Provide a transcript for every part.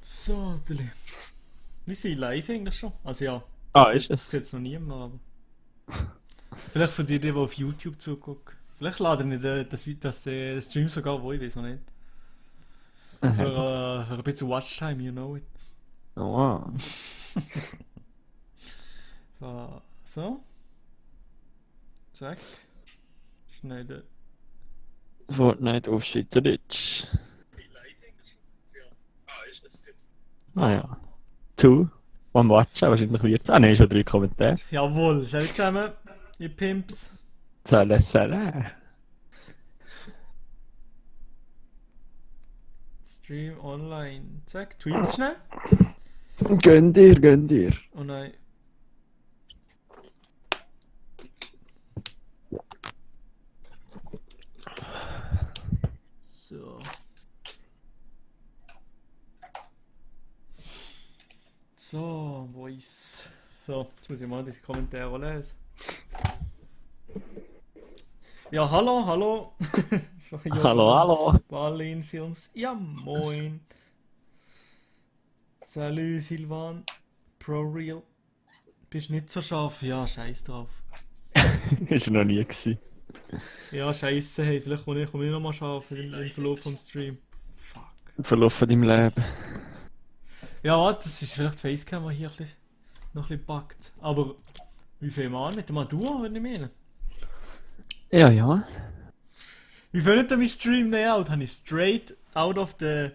So, Deli. Wir sind live eigentlich schon. Also ja, Ah, das ist das es? jetzt noch niemand, aber. Vielleicht für die auf YouTube zugucken. Vielleicht laden wir den Stream sogar wo, ich weiß noch nicht. Für ein bisschen Watchtime, you know it. Oh. So. Zack. Schneiden. Fortnite auf Schweizerdeutsch. Ah ja. Two. One Watchen, wahrscheinlich wird's. Ah ne, schon 3 Kommentare. Jawohl, seid zusammen, ihr Pimps. Salah Salah. Stream online. Zack, tweet schnell. Gönn dir, gönn dir. Oh nein. So. So, Voice. So, jetzt muss ich mal diese Kommentare lesen. Ja, hallo. Hallo, hallo. Berlin Films. Ja, moin. Salut, Silvan. Pro Real. Bist nicht so scharf? Ja, scheiß drauf. Ist noch nie gewesen. Ja, scheiße, hey, vielleicht komme ich noch mal scharf im Verlauf vom Stream. Fuck. Verlauf von deinem Leben. Ja, warte, das ist vielleicht die Facecam, die hier noch ein bisschen packt. Aber wie viel Mal mit dem Duo, wenn ich meine? Ja, ja. Wie findet ihr mein Stream Layout? Habe ich straight out of the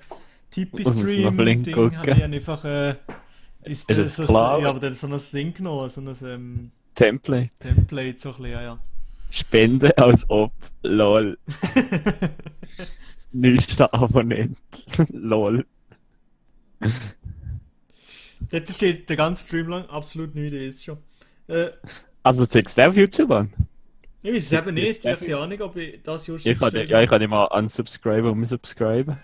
Tipeee Muss man Stream auf Link Ding, gucken. habe ich einfach Ist es klar? ja, aber dann so ein Link genommen, so ein Template. Template, so ein bisschen, ja. Spende als ob. Lol. Nächster Abonnent. Lol. Dort steht der ganze Stream lang absolut nichts, das ist schon. Also zeigst du auf YouTube an? Ich weiß es eben nicht, ich habe keine Ahnung, ob ich das just Ich kann dich mal unsubscriben und subscriben.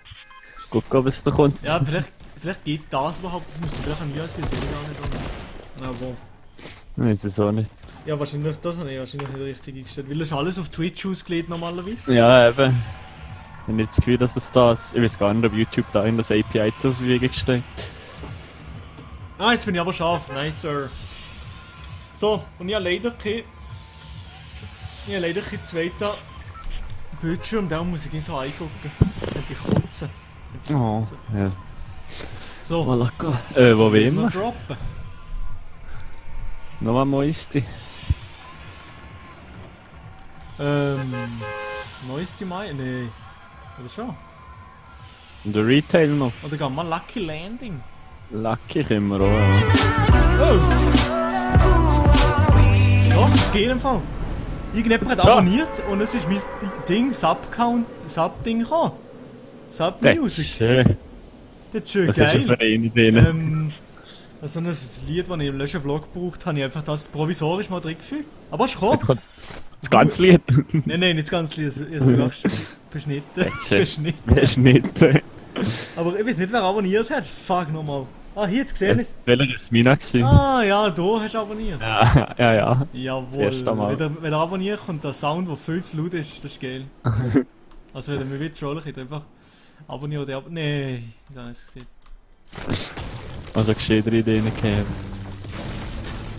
Gucken, ob es da kommt. Ja, vielleicht geht das überhaupt, das müsste vielleicht an mir sein, das sehe ich gar nicht. Aber Weiß es auch nicht. ja, wahrscheinlich, das habe ich wahrscheinlich nicht richtig eingestellt, weil es alles auf Twitch ausgelegt normalerweise. Ja, eben. Ich habe nicht das Gefühl, dass es das. Ich weiß gar nicht, ob YouTube da in das API zur Verfügung steht. Ah, jetzt bin ich aber scharf, nice sir. So, und ich habe leider keinen zweiten Bildschirm, darum muss ich ihn so eingucken. Könnte ich kotzen. Oh, ja. So, Malaka. Wo will mal wir? droppen. Noch ein Moisti. Neueste Mai? Nee. Oder schon? Und der Retail noch. Oder gehen wir mal Lucky Landing? Lucky können wir auch. Ja. Doch, das geht im Fall. Irgendjemand hat So. abonniert und es ist mein Ding, Sub-Ding gekommen. Das ist Sub-Music. schön. Das ist schön Was hast du für geil. eine Idee? Also ein Lied, das ich im letzten Vlog gebraucht habe, habe ich einfach das provisorisch mal drin gefügt. Aber es ist gekommen. Das ganze Lied. Nein, nicht das ganze Lied, es ist beschnitten. Beschnitten. Das ist nicht. Aber ich weiß nicht, wer abonniert hat. Fuck nochmal. Ah, hier jetzt gesehen ist. Welcher ist Mina gewesen? Ah ja, du hast abonniert. Ja, ja, ja. Jawohl. erste Mal. Wenn er abonniert, kommt der Sound, der viel zu laut ist, das ist geil. Also wenn er mich will trollen, könnt ihr einfach abonnieren oder Nein, ich habe es gesehen. Also gescheiter Ideen gehabt.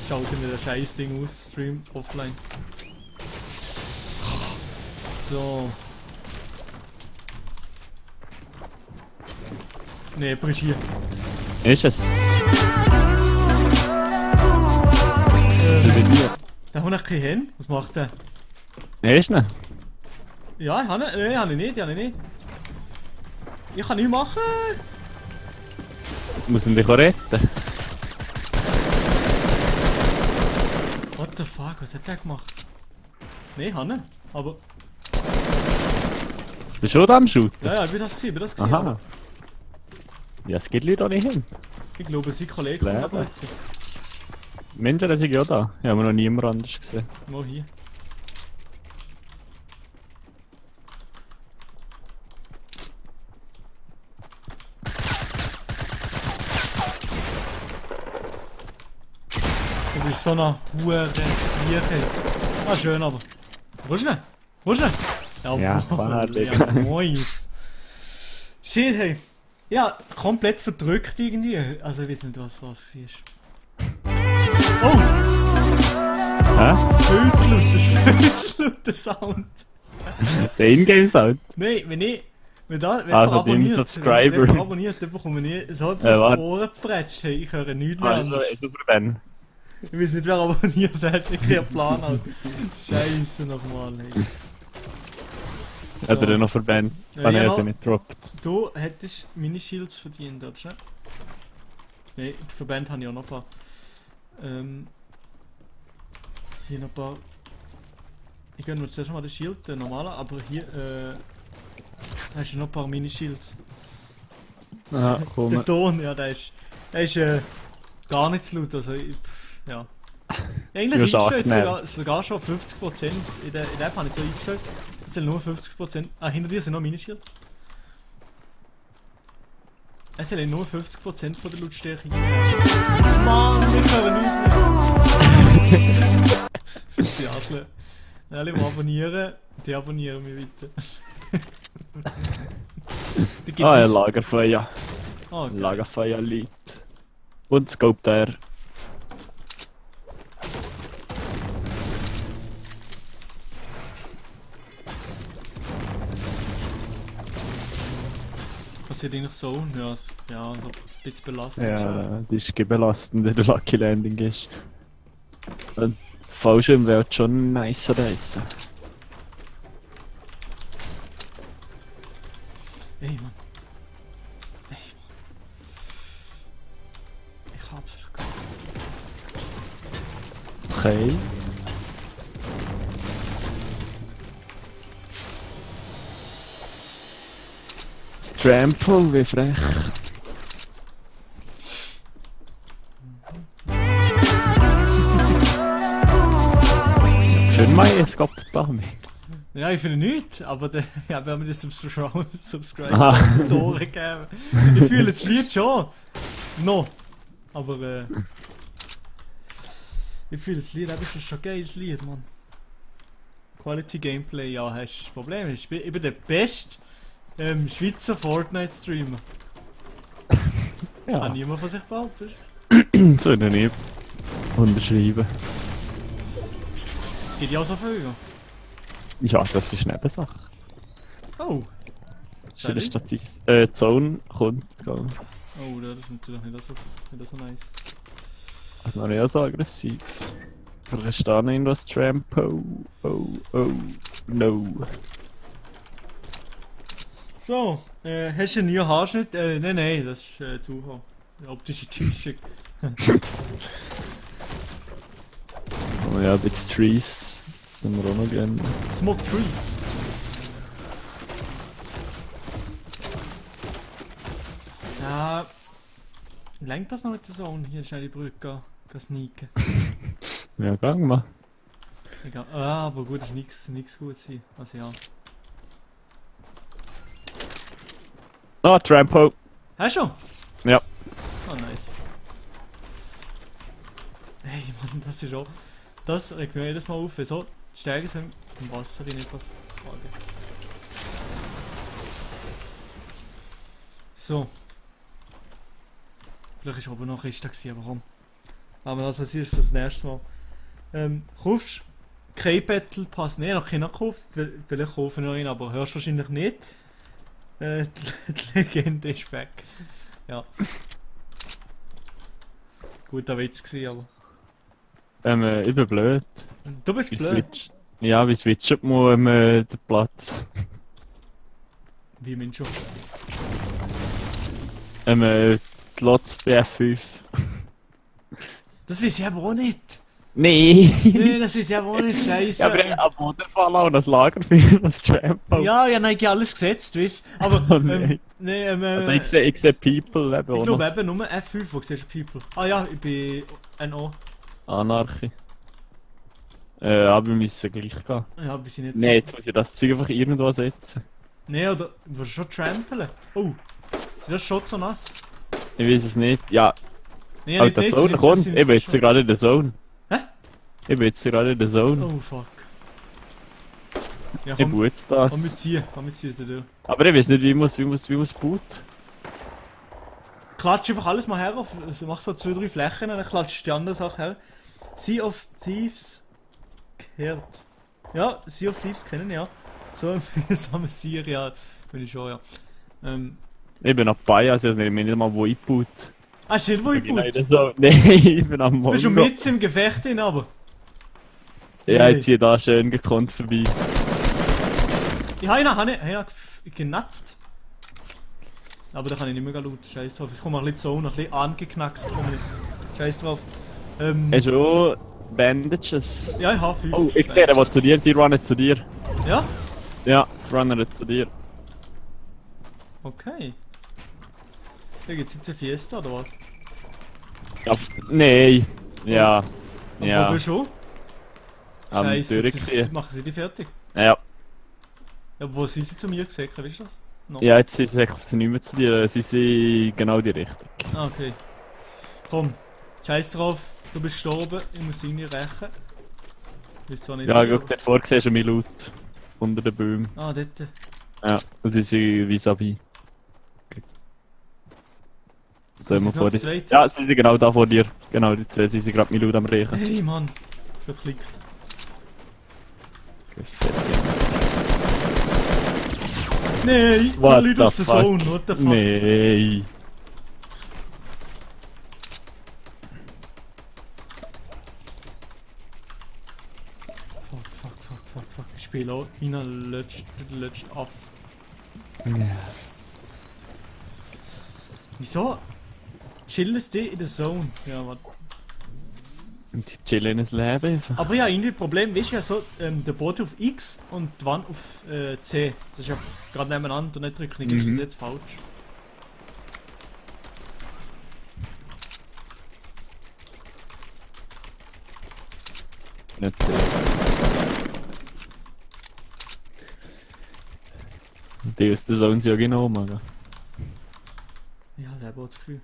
Schalte mir das scheiß Ding aus, Stream offline. So. Ne, jemand ist hier. Ist es? Der hat noch keine Hände. Was macht der? Ist nicht? Ja, ich habe ihn. Nein, habe ich nicht. Ich kann nichts machen. Jetzt muss ich dich auch retten. What the fuck, was hat der gemacht? Nein, habe ich. Aber. Bist du schon am Shooten? Ja, ich bin das gesehen. Aha. Ja, es geht Leute auch nicht hin. Ich glaube, sein Kollege kommt Leben. aber jetzt. Menschen sind ja da. Ich habe noch niemand anders gesehen. Mal hier. Du bist so eine hure Viecher. Ah, schön aber. Wo ist denn? Ja, klar, Digga. Ja, moin. Shit, hey. Ja, komplett verdrückt irgendwie. Also ich weiß nicht, was das ist. Oh! Hä? Viel zu laut, das ist viel zu laut, der Sound. Der Ingame-Sound? Nein, wenn von deinem abonniert, Subscriber. wenn abonniert, dann bekomme ich so etwas auf die Ohren gepretscht. Hey, ich höre nichts mehr Also, anderes. super, Ben. Ich weiß nicht, wer abonniert hat, ich habe keinen Plan. Alter. Scheisse nochmal, hey. Hat er den noch verbannt, wenn ja, er noch- sie nicht droppt? Du hättest Mini-Shields verdient, oder? Nein, die Verband habe ich auch noch ein paar. Hier noch ein paar. Ich gönne mir zuerst mal den Shield, den normalen, aber hier hast du noch ein paar Mini-Shields. Ja, komm. Der Ton, ja, der ist gar nicht zu laut, also ja. Eigentlich Du hast eingestellt sogar schon 50%. In der App habe ich so eingestellt. Es sind nur 50%. Ah, hinter dir sind noch Minishield. Es sind nur 50% von der Lautstärke. Mann, ich höre nichts mehr. Sie Asle. Alle, die abonnieren, die abonnieren mich weiter. Ah, ja, Lagerfeuer. Oh, okay. Lagerfeuer liegt. Und Scope der. Passiert eigentlich so? Ja, ja, also ein bisschen belastend. Ja, das ist belastend, wenn der Lucky Landing ist. Ein Fallschirm wäre schon nice reissen. Ey, Mann. Ey, Mann. Ich hab's verkauft. Okay. Das Trample, wie frech. Schön mal, es gab damit. Ja, ich finde nichts, aber ja, wir haben mir das Subscribe Aha. Tore gegeben. Ich fühle das Lied schon. No. Aber ich fühle das Lied, aber es ist schon ein geiles Lied, Mann. Quality Gameplay, ja, hast du das Problem. Ich bin der beste Schweizer Fortnite-Streamer. Ja, Hat niemand von sich behauptet. so in der Nähe unterschreiben. Es geht ja auch so viel. Ja, das ist eine Nebensache. Oh. Das ist in der Sorry. Statistik. Zone kommt, gell. Oh, das ist natürlich nicht so nice. Das ist noch nicht so aggressiv. Vielleicht ist da noch irgendwas Trampo. Oh, no. So, hast du einen neuen Haarschnitt? Nein, das ist Zufall. Optische Täuschung. Oh ja, ein bisschen Trees. Können wir auch noch gerne. Smoke Trees. Ja, lenkt das noch mit der Zone? Hier schnell die Brücke sneaken. Ja, gang mal. Egal. Ah, aber gut, ist nichts gut sein. Also ja. Ah, Trampo. Hast du schon? Ja. Oh, nice. Hey, Mann, das ist auch. Das regt mir jedes Mal auf, wenn so die Stärke sind im Wasser in einfach. So. Vielleicht ist oben noch Kiste gewesen, aber komm. Aber das ist das nächste Mal. Kaufst du kein Battle Pass? Nein, noch keiner gekauft. Vielleicht kaufen noch einen, aber hörst wahrscheinlich nicht. Die Legende ist weg. Ja. Guter Witz gewesen, aber. Ich bin blöd. Du bist Wie blöd. switch. Ja, wie switcht man den Platz? Wie meinst du? Die Lots bei F5. Das weiß ich aber auch nicht. Nee! Nee, das weiß ich aber auch nicht. Scheiße. Ja, aber am Waterfall auch das Lagerfeuer, das Trampo. Ja, nein, ich habe alles gesetzt, weißt du. Aber, Oh nein. nee, Also ich sehe People eben ich auch glaube noch. eben nur F5, wo siehst du People. Ah ja, ich bin NO. Anarchie. Aber wir müssen gleich gehen. Ja, wir sind jetzt Nee, jetzt muss ich das Zeug einfach irgendwo setzen. Nee, oder du willst schon trampeln. Oh, sind das schon so nass? Ich weiß es nicht. Ja, Nee, Alter, die Zone kommt. Ich bin jetzt gerade in der Zone. Hä? Ich bin jetzt gerade in der Zone. Oh fuck. Ja, Ich boot komm wir das. ziehen da durch. Aber ich weiß nicht, wie muss boot. klatsch einfach alles mal her, also mach so 2-3 Flächen und dann klatsch die andere Sache her. Sea of Thieves gehört. Ja, Sea of Thieves kennen ja. So ein mühsames Sieg, ja, bin ich schon, ja. Ich bin noch dabei, also ich weiß nicht mal wo eingebaut. Ah, steht wo ich gut? So, nein, ich bin am Du Mongo. bist schon mit im Gefecht drin, aber. Ja, jetzt hier da schön gekonnt vorbei. Ich habe ihn genatzt. Aber da kann ich nicht mehr laut. Scheiß drauf. Ich komme ein bisschen so, noch ein bisschen angeknackst. Scheiß drauf. Hast du auch Bandages? Ja, ich habe 5. Oh, ich sehe, der will zu dir, sie runnet zu dir. Ja? Ja, es runnert zu dir. Okay. Da gibt's jetzt eine Fiesta oder was? Ja, nein. Ja. Und Ja. wo bist du? Am Scheiße, Durchgehen. machen sie die fertig? Ja. Ja, wo sind sie zu mir gesagt? Weißt du das? No. Ja, jetzt sind sie eigentlich nicht mehr zu dir, sie sind genau die Richtung. Ah, okay. Komm, scheiß drauf, du bist gestorben, ich muss dich irgendwie rächen. Ist zwar nicht Ja, wie, guck, dort vor siehst du mich laut. Unter den Bäumen. Ah, dort. Ja, und sie sind vis-à-vis. Da Sind immer noch vor dir. zwei? Ja, sie sind genau da vor dir. Genau, die zwei, sie sind gerade mit laut am Riechen. Hey Mann, verklickt. Nein, What Leute the aus der fuck? Zone, what the fuck? Nee. Fuck. Ich spiele auch meinen letzten auf. Wieso? Chillst du in der Zone? Ja, warte. Und die chillen ins Leben einfach. Aber ja, irgendwie Problem, weißt du ja so, der Boden auf X und die Wand auf C. Das ist ja gerade nebeneinander und nicht drücken, ist das jetzt falsch? Nicht so. Die aus der Zone sind ja genau, Mann. Ja, der hat das Gefühl.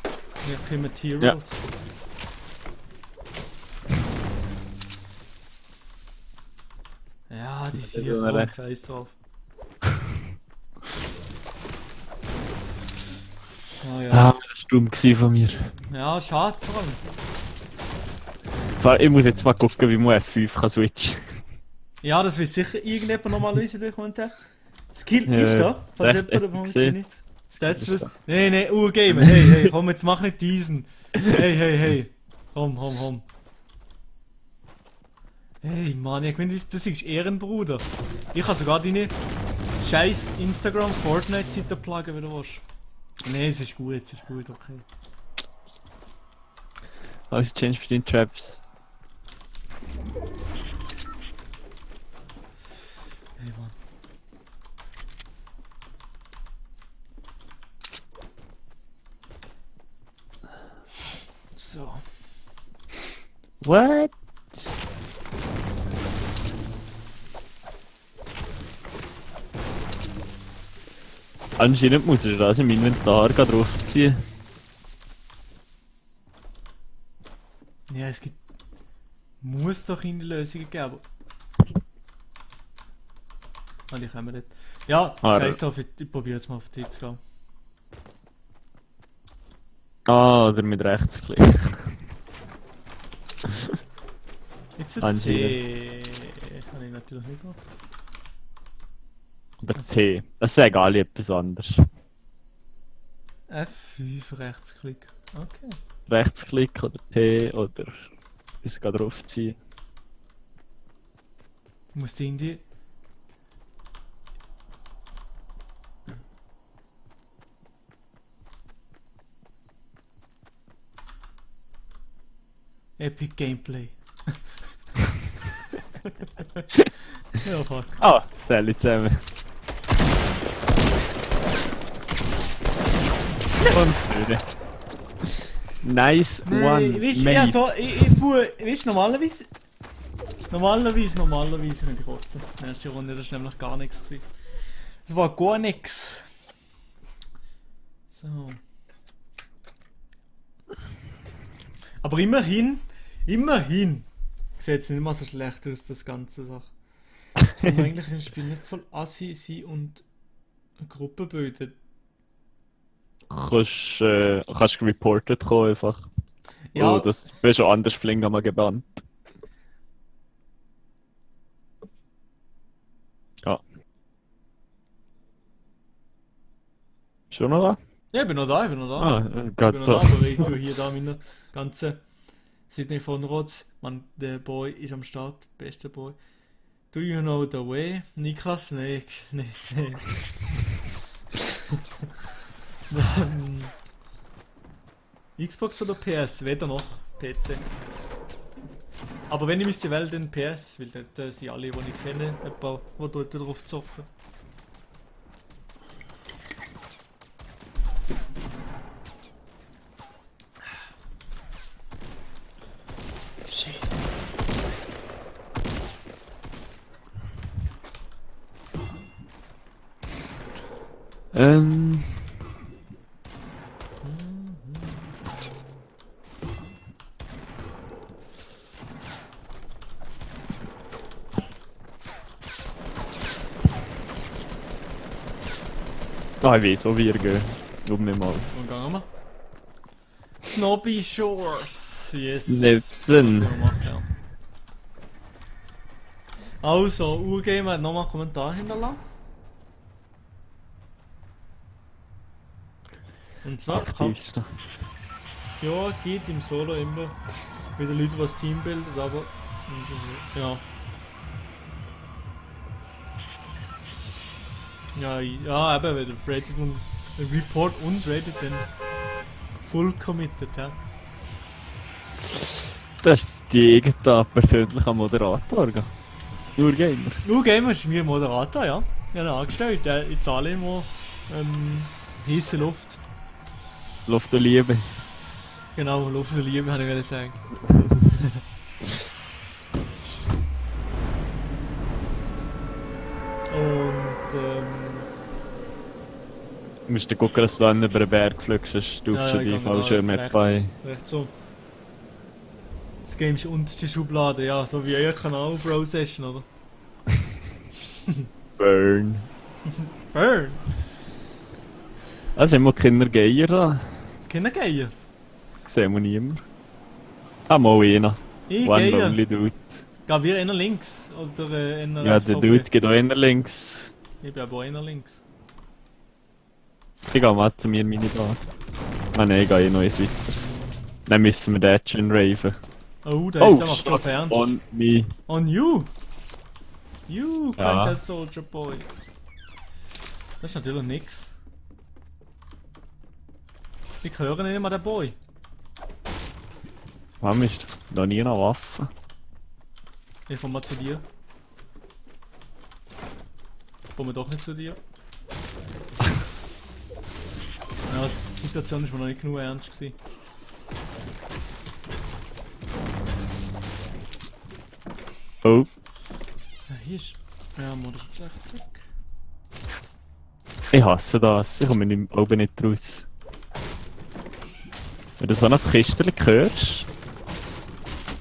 Ja, keine Materials. Ja, die sind hier voll scheiß drauf. Oh ja. Ah, das war dumm gewesen von mir. Ja, schade vor allem. Ich muss jetzt mal gucken, wie man F5 kann switchen. Ja, das will sicher irgendjemand normalerweise durch Kommentar. Skill Ja, ist da, falls recht jemand davon gesehen. nicht. Stats Ist was. da. Nee, Urgamer, hey, komm, jetzt mach nicht diesen. Hey. Komm. Hey, Mann, ich meine, du siehst Ehrenbruder. Ich kann sogar deine scheiß Instagram Fortnite-Seite pluggen, wenn du willst. Nee, es ist gut, okay. Also, change between traps. Hey, Mann. So. What? Anscheinend muss ich das im Inventar draufziehen. Ja, es gibt. Muss doch in die Lösungen geben. Ah, die können wir nicht. Ja, scheiß drauf, ich probiere jetzt mal auf die zu gehen. Ah, oder mit Rechtsklick. Jetzt ein C. Kann ich natürlich nicht machen. Oder T. Das ist egal, etwas anderes. F5 Rechtsklick. Okay. Rechtsklick oder T oder bis draufziehen. Muss die irgendwie. Epic Gameplay. Ja, fuck. Ah, Sally zusammen. Und Freude. Nice one, Weißt du, mate. ja, so, weißt du, normalerweise nicht kotzen. Die erste Runde, das war nämlich gar nichts gewesen. Das war gar nichts. So. Aber immerhin sieht es nicht mal so schlecht aus, das ganze Sache. Kann man eigentlich im Spiel nicht voll assi sein und eine Gruppe bilden. kannst reported kommen einfach. Ja, Oh, das bist schon anders fliegen einmal gebannt. Ja. Schon noch da? ja, ich bin noch da, ich bin noch da. Ah, Ich bin gerade noch so. da, aber ich tue hier da meine ganze Sydney von Rotz. Man, der Boy ist am Start, bester Boy. Do you know the way? Niklas Snake. Nee, nee. Xbox oder PS? Weder noch PC. Aber wenn ich müsste wählen, dann PS, weil dort sind alle, die ich kenne, jemand, die dort drauf zocken. Shit. Ähm. Ah, ich weiß, wo wir gehen. Um mich mal. Wo gehen wir? Snobby Shores. Yes. Nebsen. Ja, machen, ja. Also, Urgame hat nochmal einen Kommentar hinterlassen. Und zwar, Aktivste. ja, geht im Solo immer wieder Leute, die das Team bilden, aber ja. Ja, eben, wenn der Reddit und Report und Reddit dann full committed, ja. Das ist die eigene persönliche Moderator. gell? Nur Gamer. Urgamer ist mir Moderator, ja. Ja, angestellt, ich zahle immer heiße Luft. Luft der Liebe. Genau, Luft der Liebe, habe ich wollen sagen. Und Du musst dann gucken, dass du dann über den Berg fliegst, sonst stufst du die Fallschirme bei. Rechts so. Das Game ist unterste Schublade, ja, so wie euer Kanal Bro Session, oder? Burn. Burn! Also immer Kindergeier da. Kindergeier. Sehen wir niemand. Ah, mal einer. Ich One gehe. lonely dude. Gehen wir einer links? Oder einer Ja, rechts der vorbei? Dude geht auch einer links. Ich bin aber einer links. Ich gehe mal zu mir in meine Bar. Ah nein, ich gehe eh noch eins weiter. Dann müssen wir den schon raven. Oh, der macht drauf ernst. on me. On you! You, Ja. Winter Soldier Boy. Das ist natürlich nix. Ich höre nicht mal den Boy. Warum ist noch nie eine Waffe? Ich komme mal zu dir. Kommen wir doch nicht zu dir. Ja, die Situation ist mir noch nicht genug ernst gewesen. Oh. Ja, hier ist... Ja, Modus ist echt weg. Ich hasse das. Ich komme nicht, oben nicht raus. Wenn du so ein Kistchen hörst,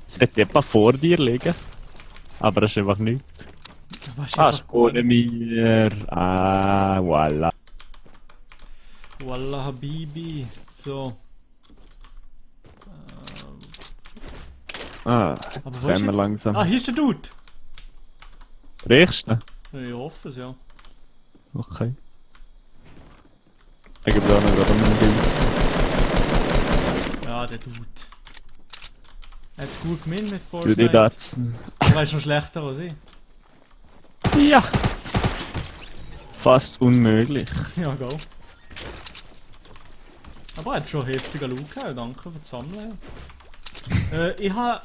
sollte etwa vor dir liegen. Aber das ist einfach nichts. Was Ah, Spone mir. Ah, voilà. Wallah Habibi. So. Ah, Aber jetzt wo ist rennen wir jetzt- langsam. Ah, hier ist der Dude! Riechst du? Ich hoffe es, ja. Okay. Ich gebe da noch gerade einen Bild. Ja, der Dude. Er hat's gut gemeint mit Du die Fortnite. Datzen. Aber er ist schon schlechter als ich. Ja! Fast unmöglich. Ja, go. Aber er hat schon heftiger Loot gehabt, danke für das Sammeln. Ich habe...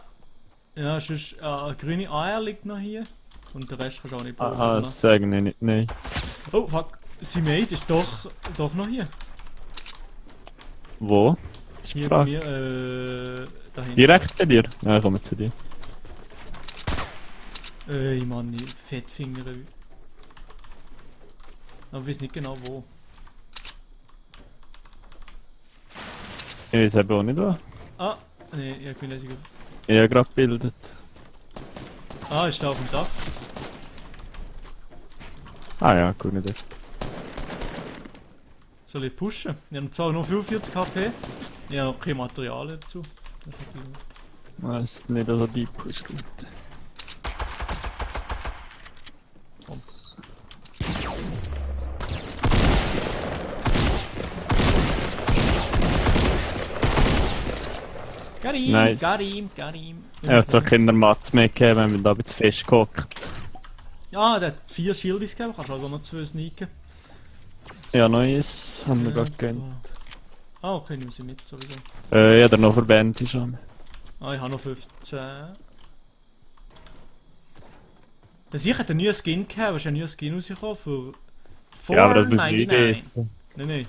Ja, sonst, grüne Eier liegt noch hier. Und den Rest kannst du auch nicht brauchen. Ah, oder? das sagen wir nicht, nein. Oh, fuck. Sie Mate ist doch noch hier. Wo? Das ist die Hier bei Frage. mir, dahin. Direkt bei dir? Ja, ich komme zu dir. Ich meine, Fettfinger. Aber ich weiß nicht genau wo. Ich weiß eben auch nicht wo. Ah, nee, ich bin nicht. Ich habe gerade gebildet. Ah, ist da auf dem Dach. Ah ja, gut nicht. Soll ich pushen? Ich habe zwar noch 45 HP, ich habe noch keine Materialien dazu. Das ist nicht so die Push-Route. Komm. Got him, Nice. got him. Er hat zwar keine Mats mehr gegeben, wenn wir da ein bisschen festgehockt. Ja, der hat 4 Shieldis gegeben, kannst also noch 2 sneaken. Ja, neues haben wir gerade gegönnt. Ah, okay, nehmen sie mit sowieso. Ja, der noch Verbände schon. Ah, ich habe noch 15. Ich hätte einen neuen Skin gehabt, was ist ein neuer Skin rausgekommen für 4,99. Ja, aber das muss nicht essen. Nein.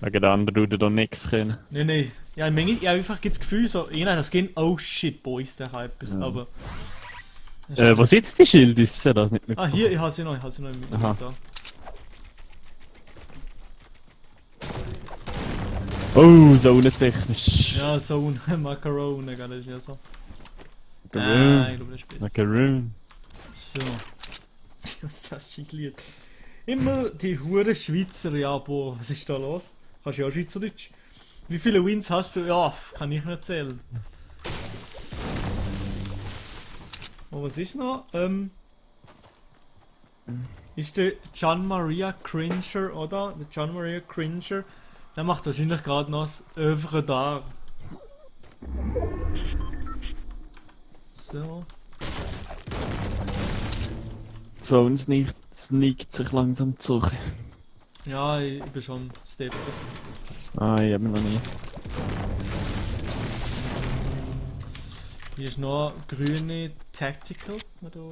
Wegen der anderen würde doch nichts können. Nein. Ja, ich habe einfach das Gefühl, so, einer das Skin, oh shit, Boys, der hat etwas, Ja. aber... Wo sitzt die Schild? Ist ja das nicht mehr. Ah, hier, ich habe sie noch im Aha. da. Oh, so untechnisch. Ja, so ein Macaroni, gell, das ist ja so. Ich Macaroon. glaube, das ist besser. Macaroon. So. Was ist das Scheisslied? Immer die hure Schweizer, ja, boah, was ist da los? Kannst du ja auch Schweizerdeutsch? Wie viele Wins hast du? Ja, kann ich nicht zählen. Und was ist noch? Ist der Gian Maria Cringer, oder? Der Gian Maria Cringer. Der macht wahrscheinlich gerade noch das Övre da. So. So, und sneakt sich langsam zurück. Ja, ich bin schon Step. Ah, ich hab noch nie. Hier ist noch grüne Tactical, wo du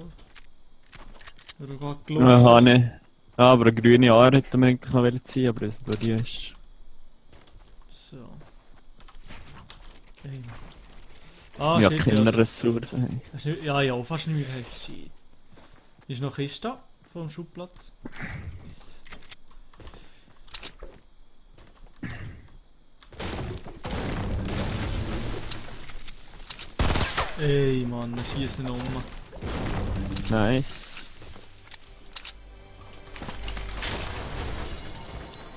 gerade Ja, hast. Hanne. Ja, aber eine grüne Haare hätte man eigentlich noch ziehen, aber das bei dir ist. So. Ah, Ja, shit, keine also. Ressourcen. Ja, fast nicht mehr. Shit. Ist noch Kiste vom Schubplatz. Nice. Ey, Mann, wir schießen um. Nice.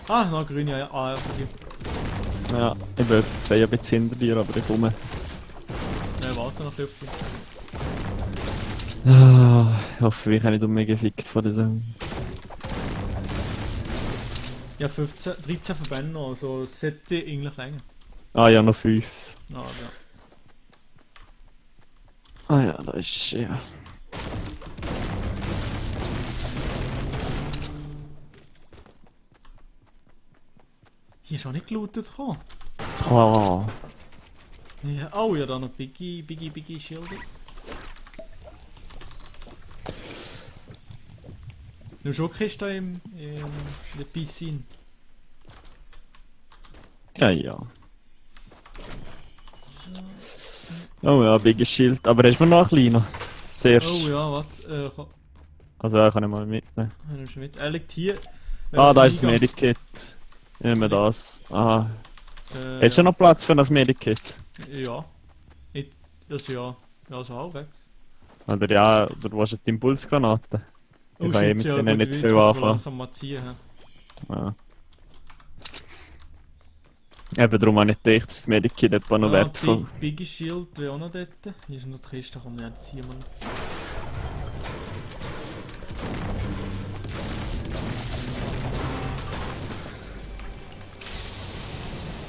Ah, noch grüne AR von dir. Ja, ich bin ein bisschen hinter dir, aber ich komme. Ja, warte noch auf dich. Ah, ich hoffe, ich habe nicht umgefickt von der Zone. Ja, 13 Verbände noch, also es sollte eigentlich länger. Ah ja, noch 5. Ah, ja. Ah ja, das ist ja. Hier ist auch nicht gelootet gekommen. Oh. Ja, oh ja, da noch Biggie Schilde. Du schon Kiste in der Piscine. Ja, ja. Oh ja, Big Schild. Aber hast du mir noch ein kleiner? Zuerst. Oh ja, warte, Also, ja, kann ich mal mitnehmen. nimmst du mit? Er liegt hier. Ah, da ist das Eingang. Medikit. Nehmen wir das. Aha. Äh, Hast du noch Platz für das Medikit? Ja. Das ja. Ja, so halbwegs. Oder ja, oder was ist die Impulsgranate? Ich kann eh mit ja, denen gut, nicht wie viel willst du anfangen. langsam mal ziehen, hä? Ja. Eben darum habe ich gedacht, dass das Medikit etwa noch wertvoll. Biggie Shield wäre auch noch dort. Hier ist noch die Kiste, komm, ja, die ziehen wir noch.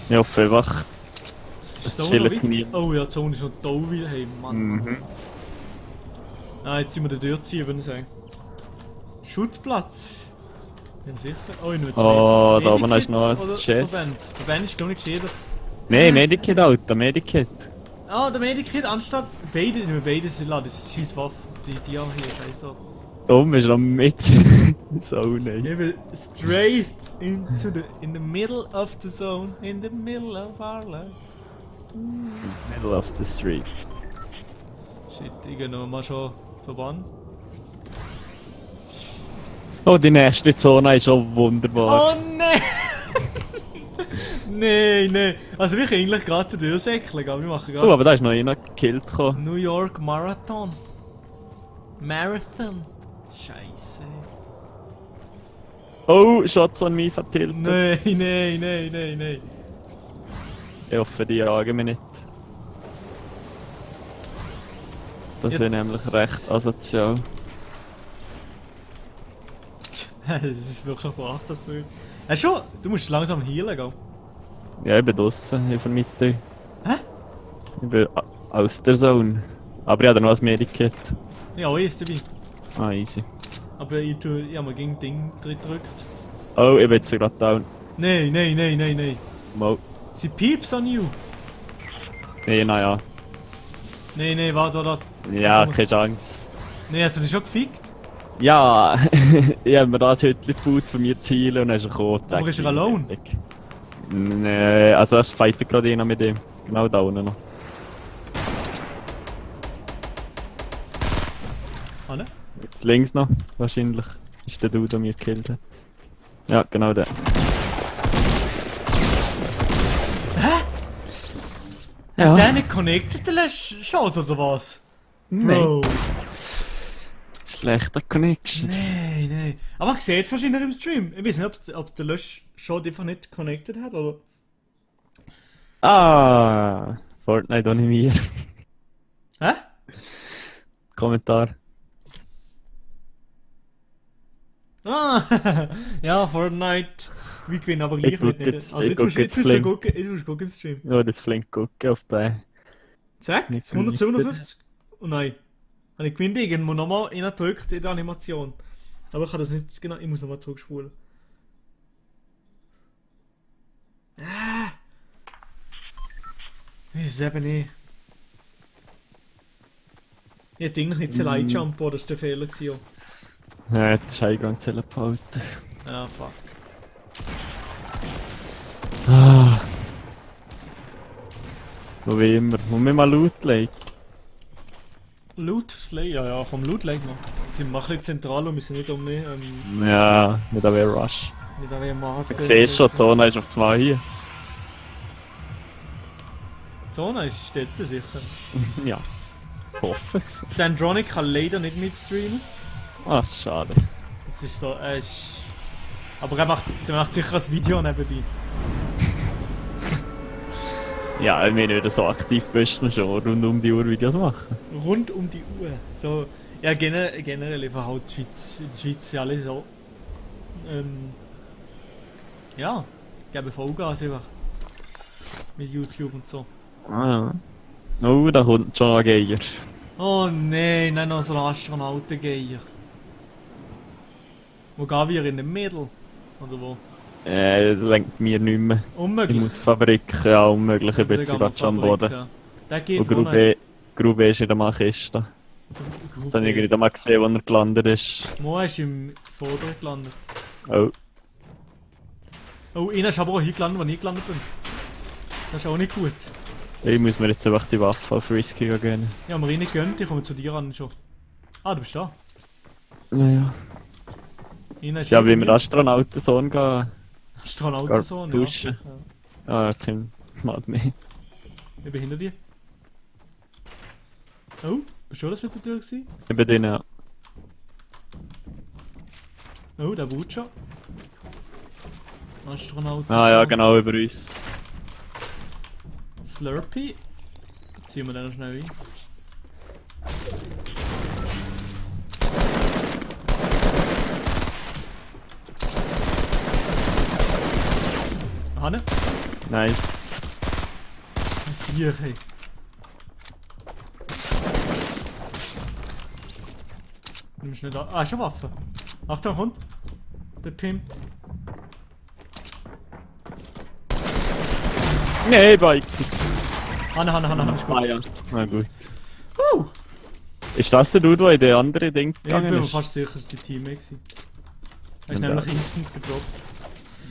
Ich hoffe einfach. Es Das ist so chillen noch jetzt weit. nie. Oh ja, die Zone ist noch da wieder. Hey, Mann. Mhm. Ah, jetzt sind wir da durchziehen, würde ich sagen. Schutzplatz. Ja, sicher. Oh, ich nehme jetzt Oh, mit. da oben Medikit ist noch ein oder Chest. Verband ist gar nicht jeder. Nein, Medikit, Alter, Medikit. Ah, der Medikit anstatt beide, nehmen wir beide sind laden. Das ist scheiß Waffe. Die auch hier, scheiß drauf. Da oben ist noch mit. So, nein. Nehmen straight in the middle of the zone. In the middle of our life. Middle of the street. Shit, ich gehe noch mal schon Verband. Oh, die nächste Zone ist schon wunderbar. Oh nein! Nein. Also wir können eigentlich gerade durchsäckeln, aber wir machen Oh, gerade aber da ist noch einer gekillt gekommen. New York Marathon. Marathon. Scheiße. Oh, Shots on me vertiltet. Nein, nein, nein, nein, nein. Ich hoffe, die jagen mich nicht. Das wäre nämlich recht asozial. Das ist wirklich brav, das Bild. Schon, du musst langsam healen gehen. Ja, ich bin draussen, ich vermiete. Hä? Ich bin aus der Zone. Aber ich habe noch ein Medikit. Ja, ich ist dabei. Ah, easy. Aber ich habe mir gegen Ding drin gedrückt. Oh, ich bin jetzt gerade down. Nein, nein, nein, nein, nein. Mo. Sie pieps on you. Nee, naja. Nein, nein, warte, warte. Ja, keine Chance. Nein, hat er dich schon gefickt? Ja, ich habe mir das heute gebaut von mir zu heilen und dann ist er gekommen. Aber ist er alone? Nee, also er fightet gerade einer mit ihm. Genau da unten noch. Ah, ne? Jetzt links noch, wahrscheinlich. Ist der Dude, der mich gekillt hat. Ja, genau der. Ja. Hat der nicht connected den letzten Shot oder was? Nein. Bro. Schlechter Connection. Nein, nein. Aber ich sehe es wahrscheinlich im Stream. Ich weiß nicht, ob der Lösch-Shot einfach nicht connected hat, oder? Ah, Fortnite ohne mir. Hä? Kommentar. Ah, ja, Fortnite. Wir gewinnen aber gleich Ich nicht. guck jetzt- Also ich jetzt musst guck jetzt jetzt musst du flink. gucken, jetzt musst du gucken im Stream. Ja, das flink gucken auf den. Zack, Nicht 157. Oh nein. Habe ich gewinnt irgendwo nochmal reingedrückt in der Animation. Aber ich kann das nicht genau, ich muss nochmal zurückspulen. Ah! Ich weiß es eben nicht. Ich hätte eigentlich nicht Light Jump, das war der Fehler gewesen. Ja, das ist Eingang zu behalten. Ja, fuck. Ah. So wie immer. Muss mir mal Loot legen. Loot Slay, ja, komm, Loot legen wir. Sie machen ein bisschen zentral und wir sind nicht um mich. Ja, nicht da wäre Rush. Nicht an wem Markt. Du siehst schon, die Zone ist auf 2 hier. Zona ist Städte sicher. Ja. Ich hoffe es. Sandronic kann leider nicht mitstreamen. Ah, schade. Das ist so, aber er macht sicher ein Video nebenbei. Ja, wenn du nicht so aktiv bist, musst du schon rund um die Uhr Videos machen. Rund um die Uhr. So, ja, generell einfach halt die Schweiz ist alle so. Ja, geben Vollgas einfach. Mit YouTube und so. Ah ja. Oh, da kommt schon ein Geier. Oh nein, nicht noch so ein Astronautengeier. Wo gehen wir? In den Mädel? Oder wo? Das lenkt mir nicht mehr. Ich Unmöglich. muss Fabrik, ja unmöglich, ich bin Dann jetzt gehen wir gerade schon am Fabrik, Boden. ja. Der geht Und wo nicht. Grube ist in der Machkiste. Das habe ich gerade mal gesehen, wo er gelandet ist. Mo ist im Vorder gelandet. Oh. Oh, einer ist aber auch hier gelandet, wo ich gelandet bin. Das ist auch nicht gut. Ich muss mir jetzt einfach die Waffe auf Risky gehen. Ja, Marine gönnt, ich komme zu dir an schon. Ah, du bist da. Naja. Einer ist Ja, hier wie bei wir mir. Astronautensohn gehen. Astronautensohn, ja. duschen. Ah, kein Mal mehr. Ich bin hinter dir. Oh, bist du das mit der Tür gewesen? Ich bin drin, ja. Oh, der Wut schon. Astronautensohn. Ah ja, genau, über uns. Slurpee. Jetzt ziehen wir den noch schnell ein. Hanne? Nice. Was hier, hey? Nimmst du nicht an? Ah, ist eine Waffe. Achtung, kommt. Der Pimp. Nee, Bike. Hanne, ist gut. Ah ja. Na gut. Uh! Ist das der Dude, der in der andere Ding Ich bin gegangen mir ist? fast sicher, dass die Teammate war. Er ist Ja, nämlich da. instant gedroppt.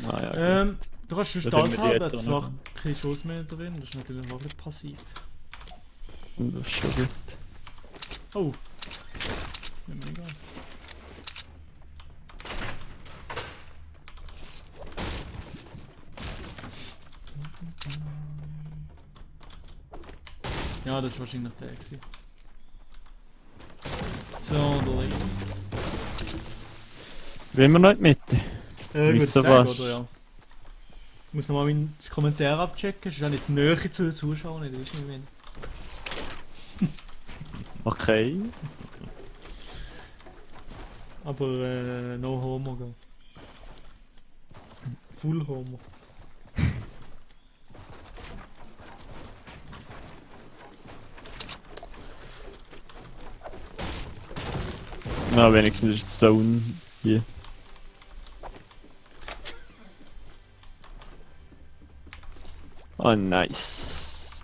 Ah ja. Du kannst schon Da Start tun wir die haben, jetzt hat auch zwar noch. keine Schuss mehr drin, das ist natürlich auch nicht passiv. Gut. Das ist schon gut. Oh! Nimm mir egal. Ja, das ist wahrscheinlich der gewesen. So, da liegt. Wollen wir noch in die Mitte? Gut, Wieso sagen, was? oder ja? Ich muss nochmal meinen Kommentar abchecken, es ist auch nicht die Nähe zu den Zuschauern, nicht, weißt du, wie ich meine? Okay. Aber no homo, gell? Full homo. Na, wenigstens ist Zone hier. Oh, nice.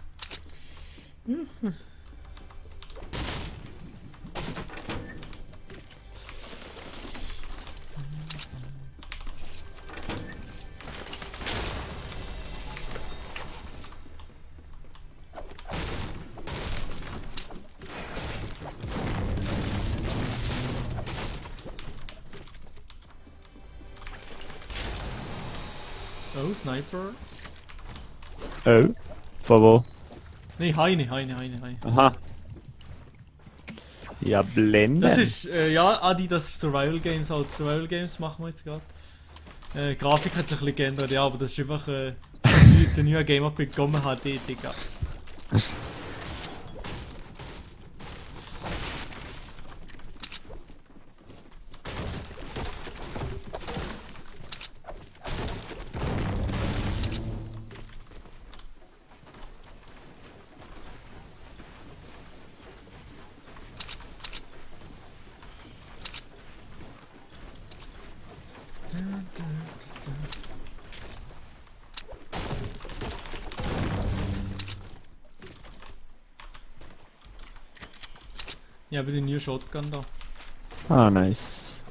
Oh, Sniper. Oh. Von wo? Nee, Heine. Aha. Ja, blenden. Das ist, ja, Adi, das ist Survival Games, halt Survival Games machen wir jetzt gerade. Grafik hat sich ein bisschen geändert, ja, aber das ist einfach der neue Gamer bekommen HD, Digga. Ja, aber die neue Shotgun da. Ah, nice.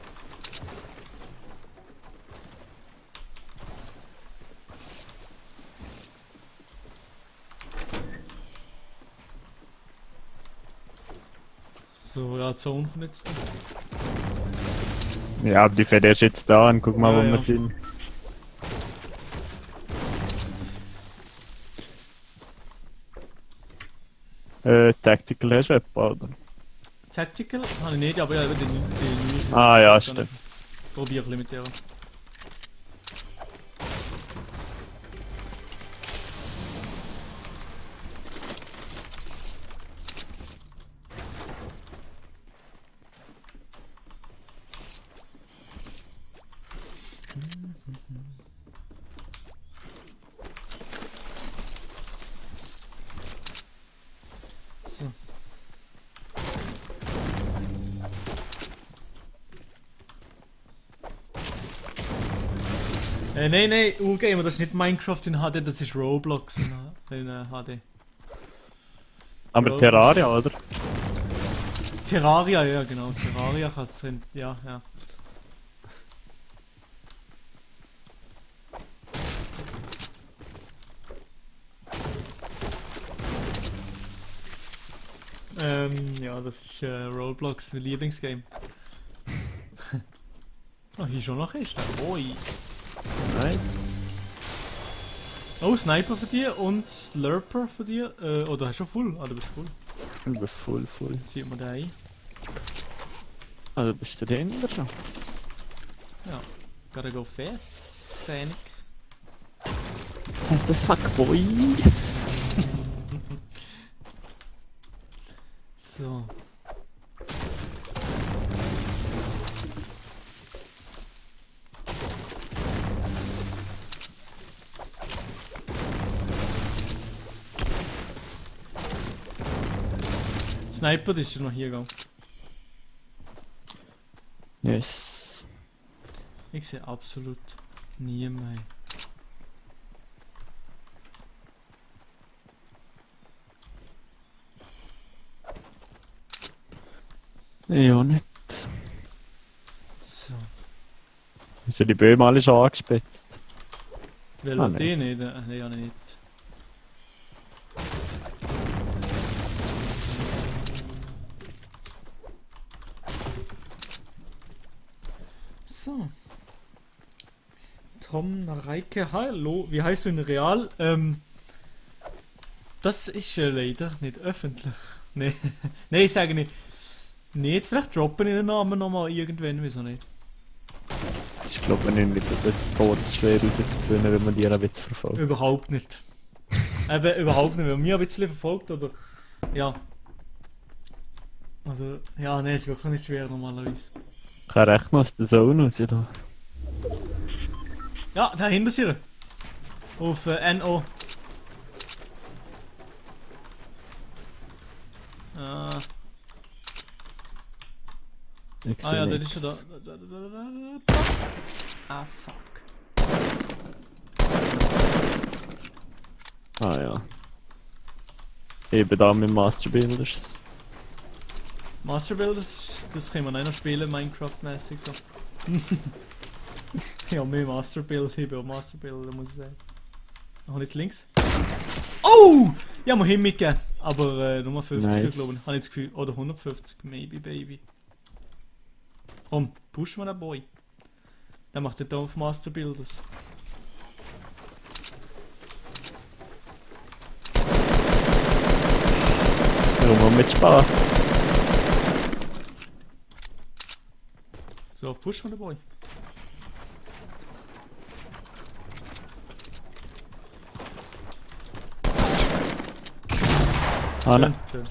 So, ja, Zone kommt jetzt. Ja, aber die fährt erst jetzt da an. Guck mal, Ja, wo ja. wir sind. Tactical hast du etwa, oder? Tactical? Habe ich nicht, aber ja, die neue. Ah, ja, Shotgun. stimmt. Probier ein bisschen mit der. So. Nein, Urgamer, das ist nicht Minecraft in HD, das ist Roblox in HD. Aber Ja. Terraria, oder? Terraria, ja genau, Terraria kann es sein, ja. Ja, das ist Roblox, mein Lieblingsgame. Oh, hier schon noch ist der. Oi. Nice. Oh, Sniper für dir und Slurper für dir. Oder hast du schon full? Ah, du bist full. Ich bin voll. Dann zieht man den ein. Also bist du dahinter schon? Ja. Gotta go fast. Sonic. Was heißt das Fuckboy? So. Sniper ist ja noch hier gegangen. Yes. Ich sehe absolut niemanden. Ja, nicht. So. Ist ja die Böhme alle schon angespitzt? Will Ah, er nein. den nicht? Nein, ja nicht. So. Tom Nareike, hallo. Wie heißt du in Real? Das ist leider nicht öffentlich. Nee. Nein, ich sage nicht. Nicht, vielleicht droppen ich den Namen nochmal irgendwann, wieso nicht? ist glaube ich nicht das todesschwer rauszufinden, wenn man die ein bisschen verfolgt. Überhaupt nicht. Eben, überhaupt nicht. Wenn man mich ein bisschen verfolgt, oder... Ja. Also, ja, nee, ist wirklich nicht schwer normalerweise. Ich kann recht noch aus der Zone raus, da. Ja, da hinter sie. Auf NO. Ich Ah ja, sehe das ist nichts. schon da. Ah, fuck. Ah ja. Eben da mit Master Builders. Master Builders, das können wir nicht noch spielen, Minecraft-mäßig so. Ja, mehr Master Build, ich bin auch Master Builder, muss ich sagen. Noch nicht links. Oh! Ja, mal hin mitgeben. Aber Nummer 50, Nice. glaube ich. Habe ich das Gefühl. Oder 150, maybe, baby. Komm, push mal den Boy. Der macht den auf Master Builders. Warum wir mitsparen? So, push mal den Boy. Ah Schön, nein. schön.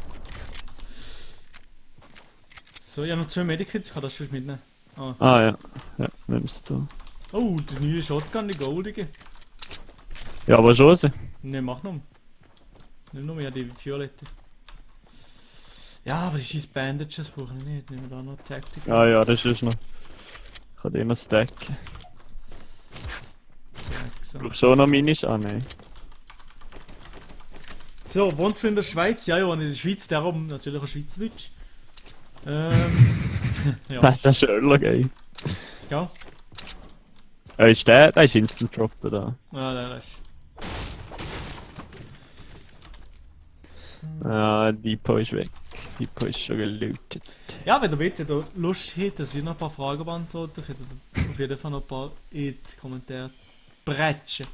So, ich habe noch 2 Medikits, ich kann das schon mitnehmen. Ah. Ah ja. Ja, nimmst du. Oh, die neue Shotgun, die goldige. Ja, aber schon so. Ne, mach noch. Nicht nur mehr die violette. Ja, aber die scheiß Bandages brauche ich nicht. Nehmen wir da noch Tactic. Ah ja, das ist noch. Ich kann den noch stacken. So. Brauchst du auch noch Minis? Ah nein. So, wohnst du in der Schweiz? Ja, ja, in der Schweiz, darum natürlich auch Schweizerdeutsch. Ja. Das ist ja Sherlock, ey. Ja. Ist der? Der ist Instant Dropper da. Ja, der ist. Ja, Depot ist weg. Depot ist schon gelootet. Ja, wenn ihr wollt, da Lust habt, dass wir noch ein paar Fragen beantworten, könnt ihr auf jeden Fall noch ein paar in die Kommentare bretschen.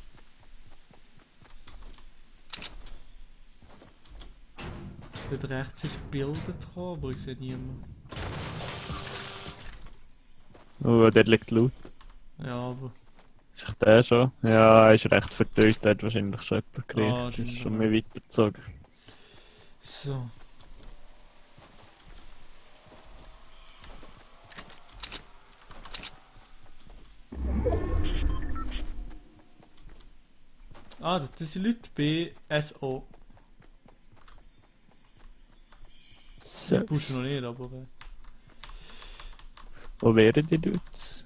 Dort rechts ist Bilder dran, aber ich sehe niemanden. Oh, der liegt Loot. Ja, aber. Ist echt der schon? Ja, er ist recht verteilt, der hat wahrscheinlich schon jemand gekriegt. Ah, Ist wahrscheinlich, schon ja. mehr weitergezogen. So. Ah, das sind Leute BSO. So. Pushen noch nicht, aber. Wo wären die Dudes?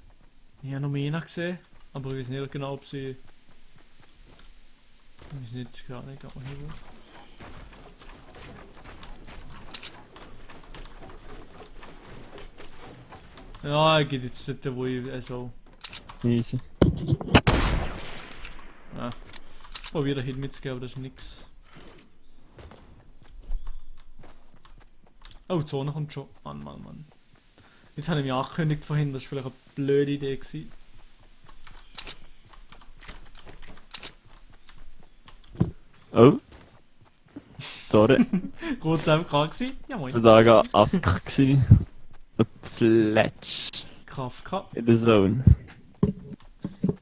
Ich habe noch mehr gesehen, aber ich weiß nicht genau, ob sie. Ich weiß nicht, gar nicht, gar nicht. Ja, er geht jetzt nicht, wo ich so. Easy. Ja. Probier da hin mitzugeben, aber das ist nix. Oh, die Zone kommt schon. Mann. Jetzt habe ich mich angekündigt vorhin, das war vielleicht eine blöde Idee gewesen. Oh. Sorry. Kurz einfach krank gewesen? Ja moin. Der Tag war Ask gsi. Und Fletch Kafka. in der Zone.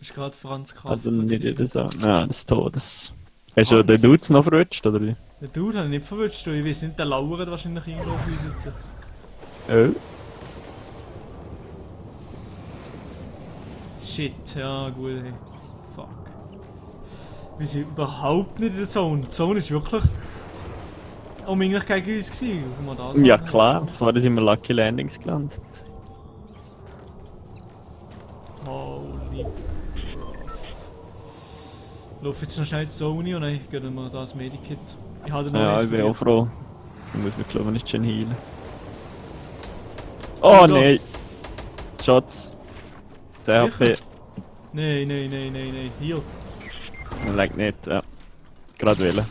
Ist gerade Franz Kafka. Also nicht in gewesen. der Zone. Ja, des Todes. Hast du den Dudes noch verrutscht, oder wie? Der Dude habe ich nicht verwünscht, ich weiß nicht, der lauert wahrscheinlich irgendwo auf uns jetzt. Oh. Shit, ja gut, hey. Fuck. Wir sind überhaupt nicht in der Zone. Die Zone ist wirklich eigentlich gegen uns gewesen. Kann man das Ja sagen? klar, vorher sind wir Lucky Landings gelandet. Holy crap. Lauf jetzt noch schnell in die Zone und dann gehen wir das Medikit. Ich habe noch Ja, eins ich bin für auch dich. froh. Ich muss mich glaube ich nicht schon heilen. Oh So. nein! Shots. 10 HP. Nein. Hier. Man leckt nicht, ja. Gerade wählen.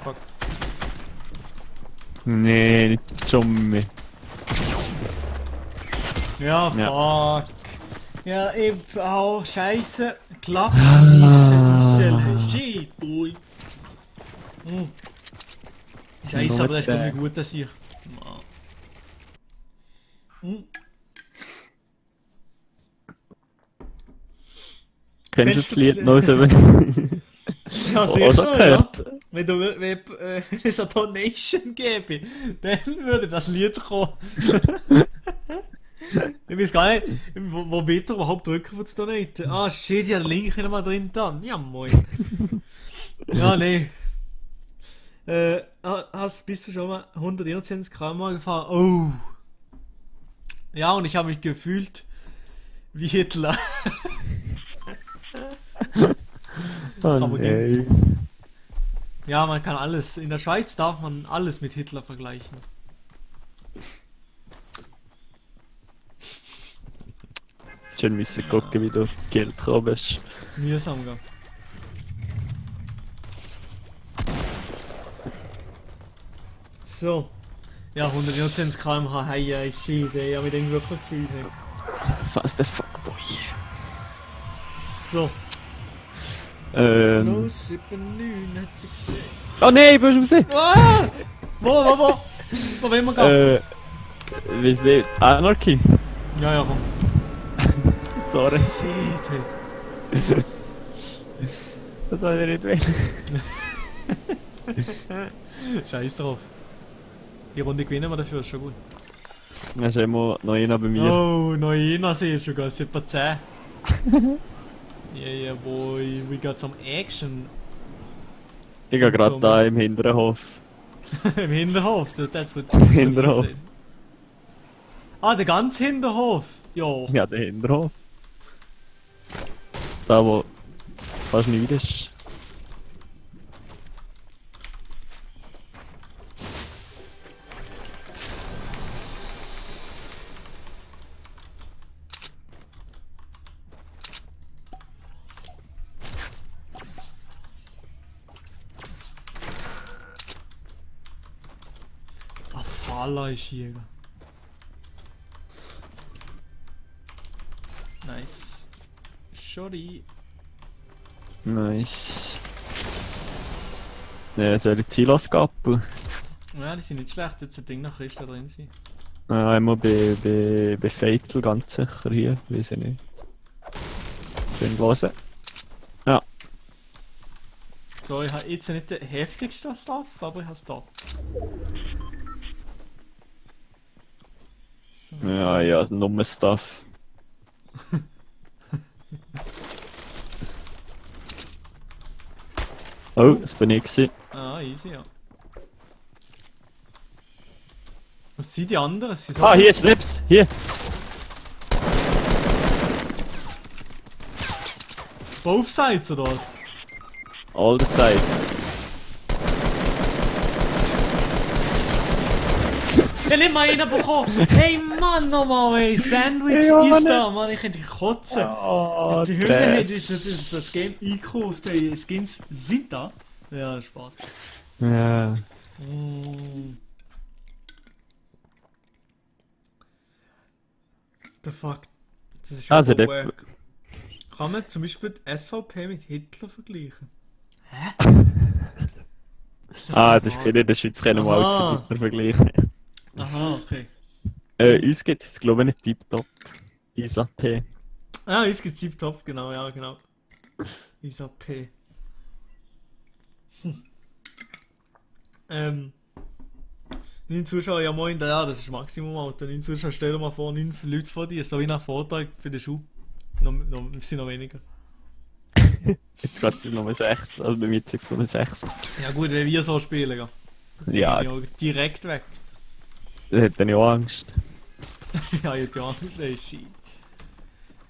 Fuck. Nee, nicht schon mehr. Ja, Ja. fuck. Ja, eben auch scheiße. Klappt nicht. Michel, shit, boy. Scheiße, aber das ist doch nicht gut, dass ich. Kennst du Kennst das du Lied das- noch? Ja, Auch sicher, schon ja. gehört? Wenn es eine Donation gäbe, dann würde das Lied kommen. Ich weiß gar nicht, wo wird er überhaupt drücken, für zu donaten? Ah, shit, ja, den Link nicht mal drin dann. Ja, moin. Ja, nee. Bist du schon mal 121 km gefahren? Oh. Ja, und ich habe mich gefühlt wie Hitler. Oh man nee. Ja, man kann alles. In der Schweiz darf man alles mit Hitler vergleichen. Schön müssen gucken, wie du auf Geld gekommen bist. Mühsam, gell? So. Ja, 120 km/h, hey, shit, ey, ich hab mich irgendwie wirklich gefühlt, hey. Fast as Fuckboy. So. Ähm. 079 hat sie gesehen. Oh nein, bist du raus? Ah! Wo? Wo wollen wir gehen? Wie sieht Anarchy? Ja, ja, komm. Sorry. Shit, hey. Das soll ich nicht wählen. Scheiß drauf. Die Runde gewinnen wir dafür, ist schon gut. Dann ist immer noch einer bei mir. Oh, noch einer sehe ich sogar, es sind etwa 10. Yeah, boy, we got some action. Ich gehe gerade da im hinteren Hof. Im Hinterhof, that's what Hinterhof. Ah, der ganze Hinterhof. Ja. Ja, der Hinterhof. Da wo fast nichts ist. Das Fahler ist hier. Nice. Shotty. Nice. Ja, soll ich Ziel gappen? Ja, die sind nicht schlecht, jetzt ein Ding nach Christa drin sein. Einmal bei Fatal ganz sicher hier, weiß ich nicht. Schön hören. Ja. So, ich habe jetzt nicht den heftigsten Stuff, aber ich habe es da. So. Ja, ja, nur Stuff. Oh, das bin ich gewesen. Ah, easy, ja. Was sind die anderen? Sie Ah, hier ist Lips, hier. Both sides oder was? All the sides. Ich hab nicht mal einen bekommen! Hey Mann, nochmal ey! Sandwich Ja, ist Mann. da, Mann, ich könnte kotzen! Oh, Die Hülle hat das Game eingekauft, ey, Skins sind da. Ja, Spaß. Ja. Mm. The fuck? Das ist Also, aber der- wack. Kann man zum Beispiel die SVP mit Hitler vergleichen? Ah, das ist in der Schweiz können wir Aha. auch zu Hitler vergleichen. Aha, okay. Uns gibt es, glaube ich, nicht tiptop. Isa P. Ah, es gibt Zip-Top, genau, ja, genau. Isa P. 9 Zuschauer, ja moin, ja, das ist Maximum, Alter. 9 Zuschauer, stell dir mal vor, 9 Leute vor dir, so wie nach Vortrag für den Schuh. Es sind noch weniger. Jetzt geht es noch 6. Also bei mir ist es noch 6. Ja gut, wenn wir so spielen, ja. Ja, Ja, direkt weg. da hätte ich auch Angst. Ja, jetzt ja, das ist shit.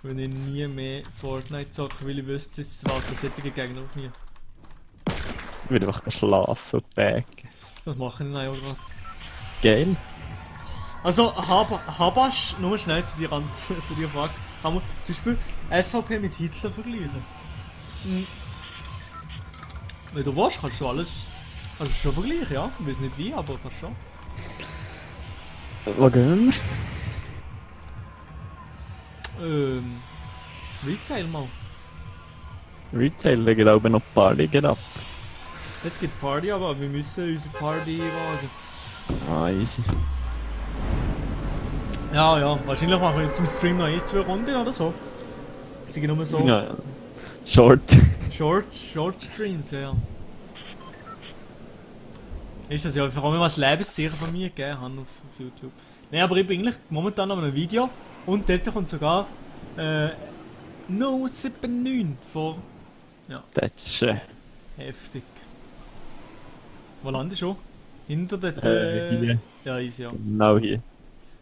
Wenn ich nie mehr Fortnite zocke, weil ich wüsste, es warten solche Gegner auf mir. Ich will einfach schlafen und back. Das machen ich auch gerade. Geil. Also, Habasch, nur schnell zu dir, zu dir Frage. Kann man zum Beispiel SVP mit Hitler vergleichen? Wenn du willst, kannst du alles. Also schon vergleichen, ja. Ich weiß nicht wie, aber kannst schon. Warum? Retail mal. Retail, da geht auch noch Party geht ab. Jetzt geht Party, aber wir müssen unsere Party wagen. Ah, easy. Ja, ja, wahrscheinlich machen wir jetzt im Stream noch 1, 2 Runden oder so. Jetzt sind nur so. Ja, ja. Short. Short Streams, ja. Ist das ja, vor allem was Lebenszeichen von mir gegeben haben auf YouTube. Nein, aber ich bin eigentlich momentan an einem Video und dort kommt sogar No 79 vor. Ja, Das ist heftig. Wo landest du? Hinter der hier. Ja, ist ja. Genau hier.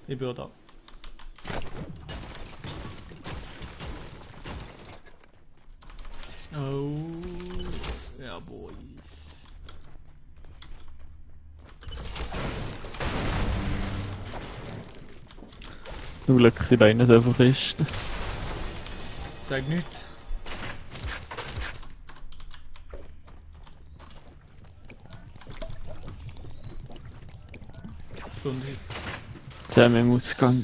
Ich bin auch da. Oh, ja, boys. Zum Glück sind da innen so viele Kisten. Sag nichts. Gesundheit. Jetzt haben wir im Ausgang.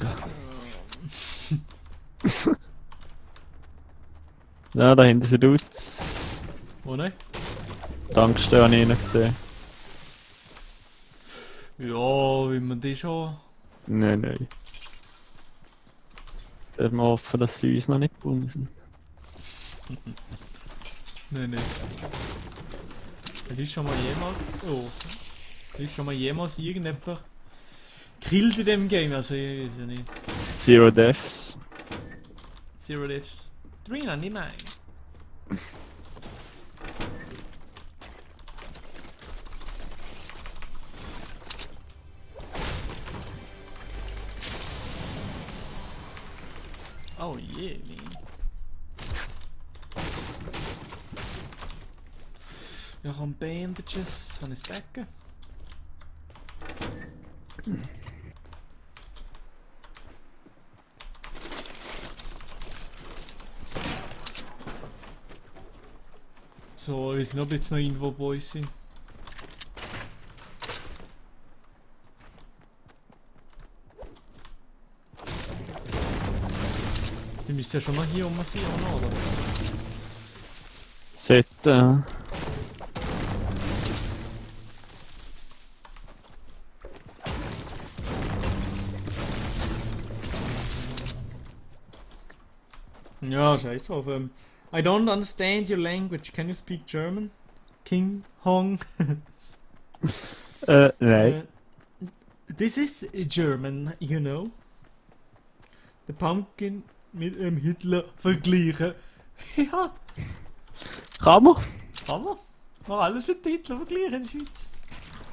Ja, da hinten sind Dudes. Wo nicht? Tankstelle habe ich nicht gesehen. Ja, wie man die schon. Nein. Jetzt werden wir hoffen, dass sie uns noch nicht bumsen. Nein. Ist schon mal jemals. Oh. Ist schon mal jemals irgendjemand killt in dem Game? Also, ich weiß ja nicht. Zero Deaths. Zero Deaths. 399. Oh yeah, man. Ja, komm, Bandages. Kann ich stacken? So, ich weiß nicht, ob jetzt noch irgendwo Boys sind. Die müssten ja schon noch hier rum sein, oder? Set. Ja, scheiß drauf. I don't understand your language. Can you speak German? King Hong. Nein. This is German, you know. The Pumpkin mit Hitler vergleichen. Ja, Kann man? kann man. Mal alles mit Hitler vergleichen in der Schweiz.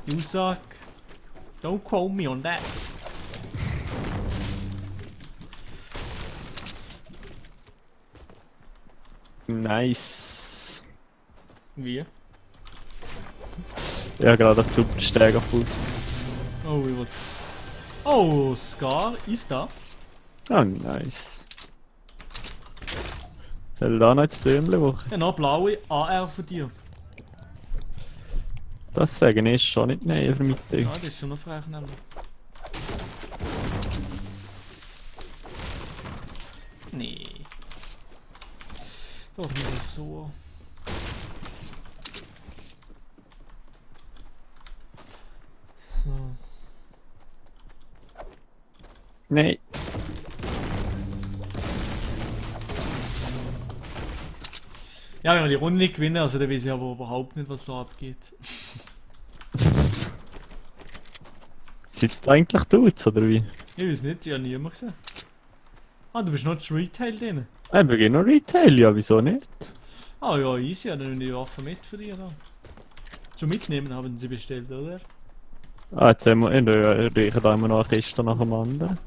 Die Aussage. Don't quote me on that. Nice. Wie? Ja, gerade das Supersteg kaputt. Oh, wie was? Oh, Scar ist da. Ah, nice. Soll da noch ins Türmchen wachen? Ja, noch blaue AR von dir. Das sagen ist schon nicht näher mit dir. Ja, das ist schon noch frech nämlich. Nee. Doch nicht so. So. Nein. Ja, wenn wir die Runde nicht gewinnen, also dann weiß ich aber überhaupt nicht, was da abgeht. Sitzt eigentlich Dudes, oder wie? Ich weiß nicht, ich habe niemanden gesehen. Ah, du bist noch zu Retail drin. Wir gehen noch Retail, ja, wieso nicht? Ah ja, easy, dann nehme ich die Waffe mit für dich da. Schon mitnehmen haben sie bestellt, oder? Ah, jetzt haben wir, riechen da immer noch eine Kiste nach dem anderen.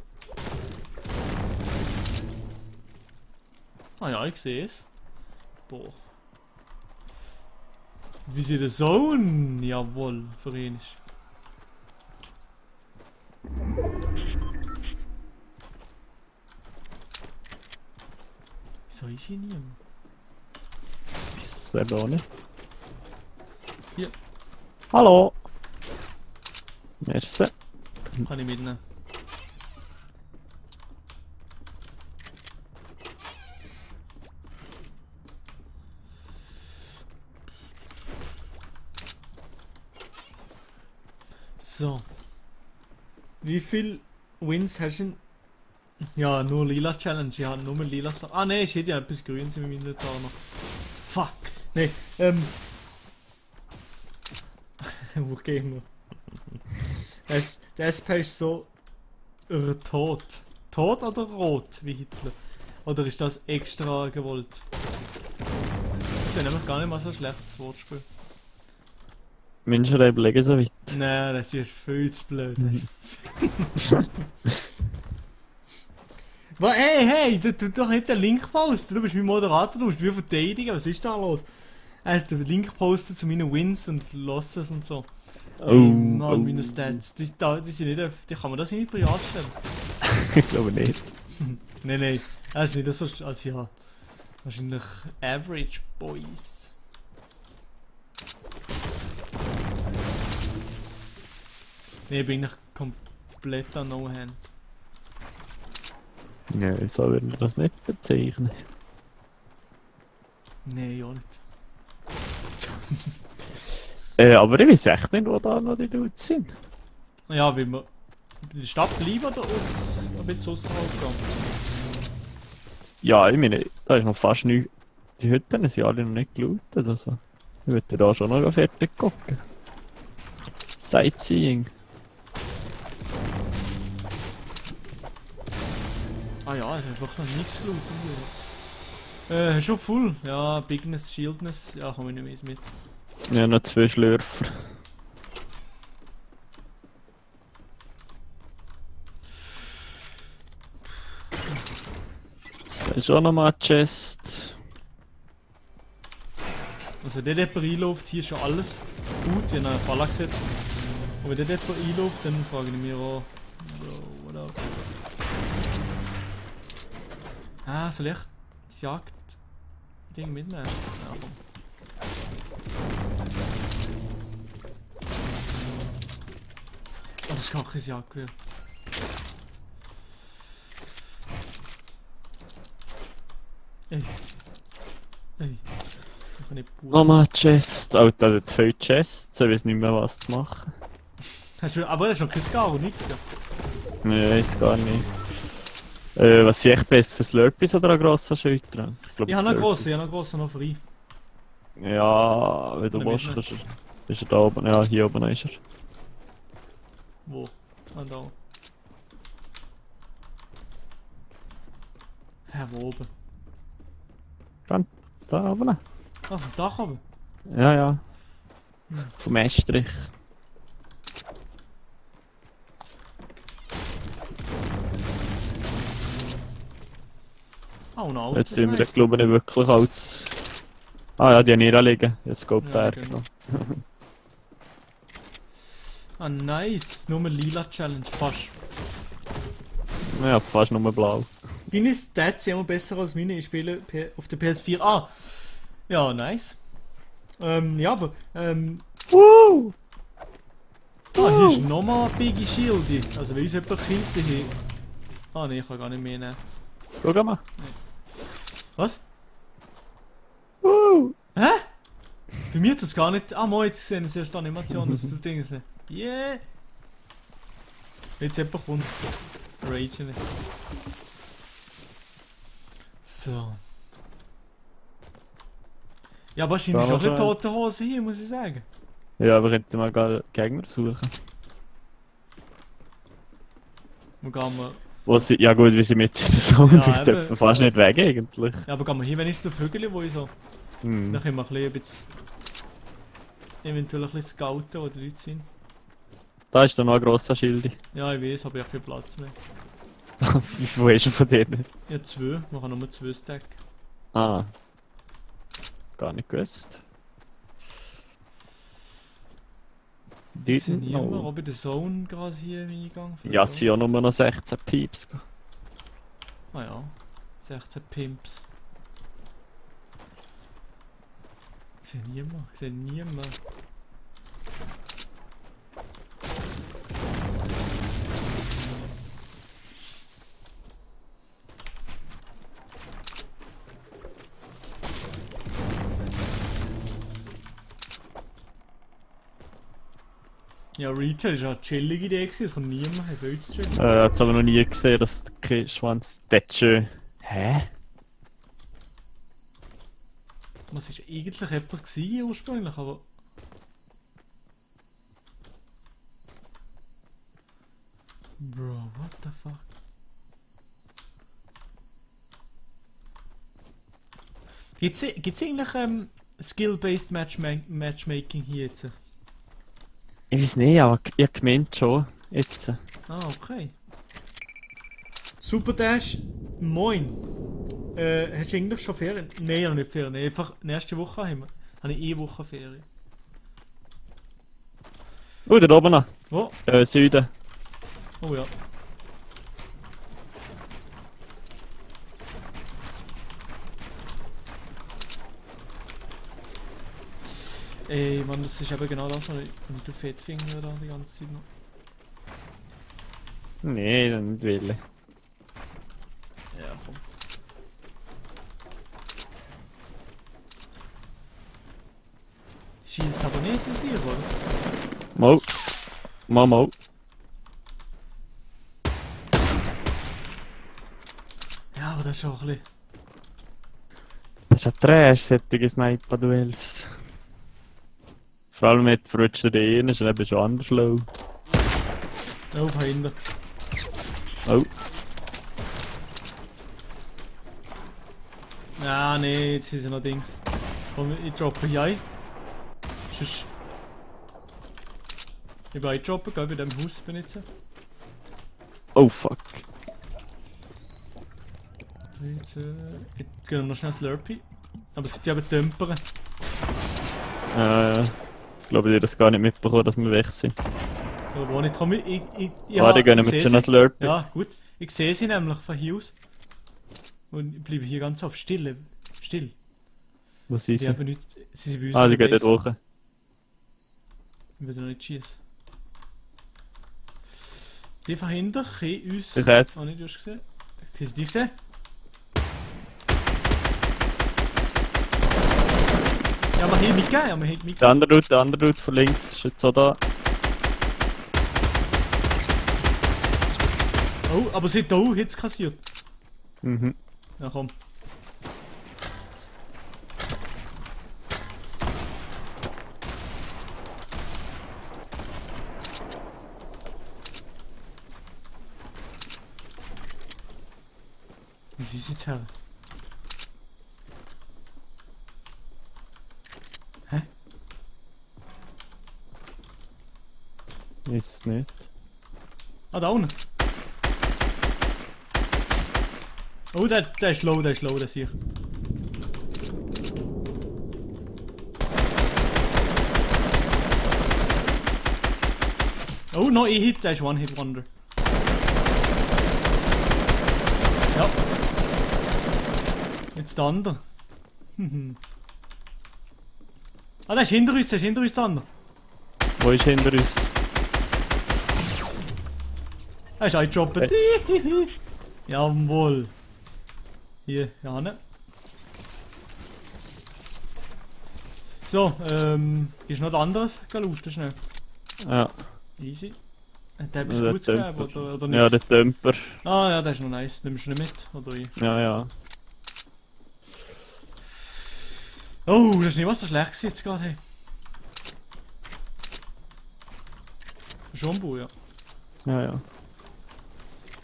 Ah ja, ich sehe es. Boah. Wie sieht das so? Jawohl, verenisch. Wieso ist hier niemand? Ist eben auch nicht. Hier, Hallo! Merci. kann ich mitnehmen. So. Wie viel Wins hast du? Ja, nur lila Challenge. Ich habe nur lila. Ah ne, ich hätte ja etwas Grünes in meinem Inventar noch. Fuck. Nee, wo gehen wir? Der SP ist so tot. Tot oder rot, wie Hitler? Oder ist das extra gewollt? Das ist ja nämlich gar nicht mal so ein schlechtes Wortspiel. Menschen überlegen so weit. Nein, das ist viel zu blöd. Hey, du doch nicht den Link posten. Du bist mein Moderator, du musst mich verteidigen. Was ist da los? Er hat den Link postet zu meinen Wins und Losses und so. Oh, Mann, meine Stats. Die sind nicht, die kann man das nicht privat stellen. Ich glaube nicht. Nein. Das ist nicht so, als ja. Wahrscheinlich Average Boys. Nee, bin ich komplett an No-Hand. Ja, so würden wir das nicht bezeichnen. Nee, ja nicht. Aber ich weiß echt nicht, wo da noch die Dudes sind. Ja, will wir in der Stadt bleiben oder ein bisschen außerhalb gehen? Ja, ich meine, da ist noch fast nichts. Die Hütten sind alle noch nicht gelootet, also. Ich würde da schon noch fertig gucken. Sightseeing. Ah ja, ich habe einfach noch nichts gelootet. Schon full. Ja, Bigness, Shieldness. Ja, komme ich nicht mehr mit. Ja, noch 2 Schlürfer. Da ist auch noch mal eine Chest. Also, wenn jemand reinläuft, hier ist schon alles gut. Ich habe eine Falle gesetzt. Und wenn jemand reinläuft, dann frage ich mich auch, Bro, what up? Ah, soll ich das Jagd-Ding mitnehmen? Ja, komm. Oh, das ist gar kein Jagdgewehr. Ey. Ich kann nicht pur. Nochmal eine Chest. Oh, da hat jetzt viele Chests. Ich weiß nicht mehr, was zu machen. Aber das ist noch kein Scar und nichts, gell? Nee, ich weiß gar nicht. Was ist echt besser? Slurpees oder ein grosser Schulter? Ich habe noch grossen, noch frei. Ja, wenn du Nimm willst, mit. ist er da oben. Ja, hier oben ist er. Wo? Ah, da. Hä, wo oben? Da oben. Ah, vom Dach oben? Ja, ja. Hm. Vom Estrich. Ah, und Auto. Jetzt sind wir, glaube ich, wirklich als... Ah ja, die haben hier liegen. Jetzt geht Ja, der genau. noch. Ah, nice. Nur lila Challenge, fast. Ja, fast nur blau. Deine Stats sind immer besser als meine. Ich spiele auf der PS4. Ah! Ja, nice. Ja, aber, Woo! hier ist nochmal Biggie Shield. Also, wenn uns jemand killt, hier. Ah, ne, ich kann gar nicht mehr nehmen. Schau mal. Was? Woo! Hä? Bei mir hat das gar nicht. Ah, mal, jetzt sehen Sie erst die Animation, dass du Dinge sehen. Yeah! Jetzt jemand kommt. Rage nicht. So. Ja, wahrscheinlich Da auch eine noch tote Hose hier, muss ich sagen. Ja, aber könnten wir mal Gegner suchen. Wo gehen wir? Wo sie, ja gut, wir sind jetzt in der Zone, Ja, wir eben. dürfen fast nicht weg eigentlich. Ja, aber gehen wir hier wenigstens auf Hügel, wo ich so. Hm. Dann können wir ein bisschen eventuell ein bisschen scouten, wo die Leute sind. Da ist da noch ein grosser Schild. Ja, ich weiß, aber ich habe keinen Platz mehr. Wo ist er von denen? Ja, 2. Wir haben nur 2 Stack. Ah. Gar nicht gewusst. Ich sehe Didn't niemand, know. ob in der Zone gerade hier im Eingang. Ja, es sind ja nur noch 16 Pieps. Ah ja, 16 Pimps. Ich sehe niemand. Ja, Retail ist ja eine chillige Idee gewesen, es kommt niemand, hat viel zu chillen. Hat's aber noch nie gesehen, dass der Schwanz das schön. Hä? Was ist eigentlich jemand gewesen, ursprünglich, aber... Bro, what the fuck? Gibt's eigentlich Skill-Based Matchmaking hier jetzt? Ich weiß nicht, aber ich gemeint schon. Jetzt. Ah, okay. Super Dash, moin. Hast du eigentlich schon Ferien? Nein, noch nicht Ferien. Einfach nächste Woche habe ich eine Woche Ferien. Oh, da oben noch. Wo? Süden. Oh ja. Ey, Mann, das ist eben genau das, was ich den Fettfinger da die ganze Zeit noch. Nee, dann nicht will. Ja, komm. Schießt aber nicht aus hier, oder? Mal. Mal. Ja, aber das ist schon ein bisschen... Das ist ein Trash, solche Sniper-Duells. Vor allem mit verrutscht der einen, ist er eben schon anders low. Oh, von hinten. Oh. Ja, nee, jetzt sind sie noch Dings. Komm, ich droppe hier ein. Sonst... Ich bin eindroppen, gell, bei dem Haus bin ich jetzt. Oh fuck. Ich gehe noch schnell Slurpee. Aber es sind ja eben Dämpfer. Ich glaube, die haben das gar nicht mitbekommen, dass wir weg sind. Ja, wo nicht, komm, ich Warte, gehen wir mit schon ein Slurpee. Ja, gut. Ich sehe sie nämlich von hier aus. Und ich bleibe hier ganz auf still. Wo sind Die sie? haben nichts... Sie sind bei uns Ah, in sie der gehen dort Base. hoch. Ich will noch nicht schießen. Die von hinten können uns... Ich hätte. Oh, nicht, du hast gesehen? Hast du die gesehen? Ja, wir haben mitgegeben, ja, wir haben mitgegeben. Der andere Dude von links ist jetzt auch da. Oh, aber sie hat da Hits kassiert. Mhm. Ja, komm. Wie ist jetzt her? Hä? Ist es nicht. Ah, da unten. Oh, der ist low, der sehe ich. Oh, noch ein Hit, der ist One-Hit-Wonder. Ja. Jetzt der andere. Ah, der ist hinter uns, der andere. Wo ist hinter uns? Er ist eingedroppt. Jawohl. Hier, ja, ne? So, ist noch was anderes? Looten schnell. Ja. Easy. Hat der etwas Der Gutes gegeben Dämpfer. oder nicht? Ja, der Dämpfer. Ah ja, der ist noch nice. Nimmst du nicht mit? Oder ich? Ja. Oh, das ist nicht was so schlecht gewesen jetzt gerade. Hey. Jumbo, ja. Ja.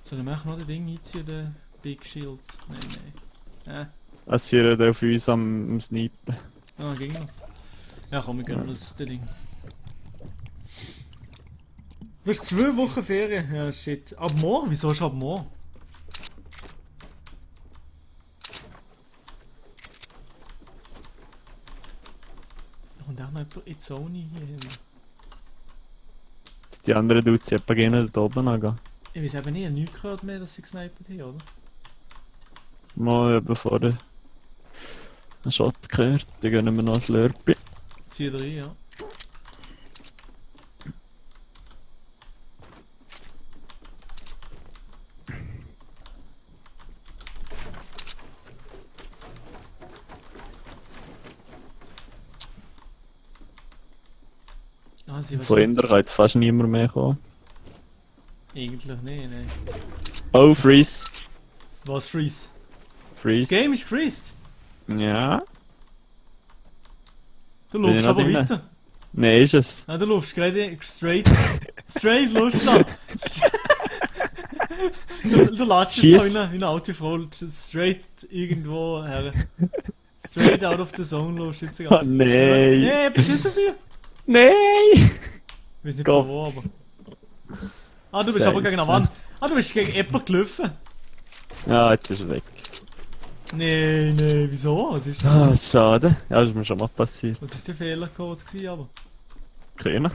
Sollen wir noch das Ding einziehen, den Big Shield? Nein. Es hier auf uns am Snipen. Ah, ging noch. Ja, komm, wir gehen das Ding. Du hast 2 Wochen Ferien? Ja, shit. Ab morgen? Wieso ist ab morgen? Und auch noch jemand in die Zone hier. Die anderen Dudes jetzt beginnen da oben angehen. Ich weiß eben nicht, ich habe nichts gehört mehr, dass sie gesniped haben, oder? Mal bevor der einen Shot gehört, dann gehen wir noch ein Slurpee. Zieh rein, ja. Ah, sie Von hinten kann jetzt fast niemand mehr kommen. Eigentlich nicht, nein. Oh, Freeze. Was Freeze? Das Freeze. Game ist freezed! Ja. Du Bin ich läufst noch aber drin? weiter. Nein, ist es. Nein, du läufst gerade straight los da. Du latschst so Schieß. in eine Autofrau straight irgendwo her. Straight out of the zone los jetzt Oh gerade. nein! Nee, bist du nicht so viel? Nein! Ich weiß nicht Gott. von wo, aber. Ah, du bist aber gegen eine Scheisse. Wand. Ah, du bist gegen jemanden gelaufen. Ja, jetzt ist er weg. Nee, wieso? Was ist, Ah, schade. Ja, das ist mir schon mal passiert. was ist der Fehlercode gewesen, aber? Keiner.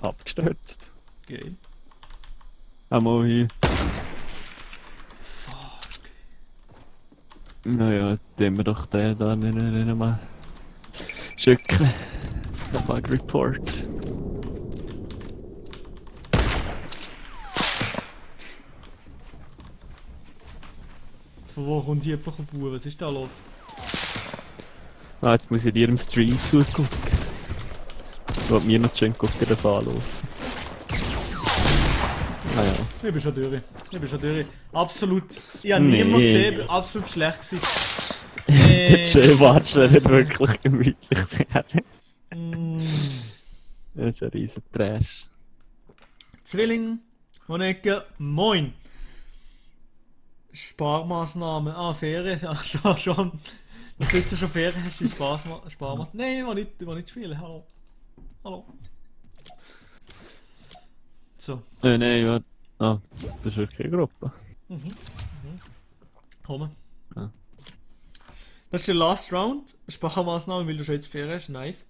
Abgestürzt. Geil. Einmal hier. Fuck. Naja, den wir doch den da nicht mal schicken. Der Bug Report. Von wo kommt hier jemand auf? Was ist da los? Ah, jetzt muss ich dir im Stream zugucken. Ich wollte mir noch schön gucken, den anlaufen. Ah ja. Ich bin schon durch. Absolut. Ich habe Nee. niemanden gesehen, absolut schlecht gewesen. Jetzt schön Watschler nicht wirklich gemütlich werden. Mm. Das ist ein riesen Trash. Zwilling, Honecke, moin. Sparmaßnahmen. Ah, Ferien. Ach, schon. Was jetzt schon Ferien hast, du Sparmaßnahmen? Nein, ich will nicht spielen. Hallo. So. Nein, ja. Ah, das ist wirklich eine Gruppe. Kommen. Ja. Das ist der Last Round. Sparmaßnahmen, weil du schon jetzt Ferien hast. Nice.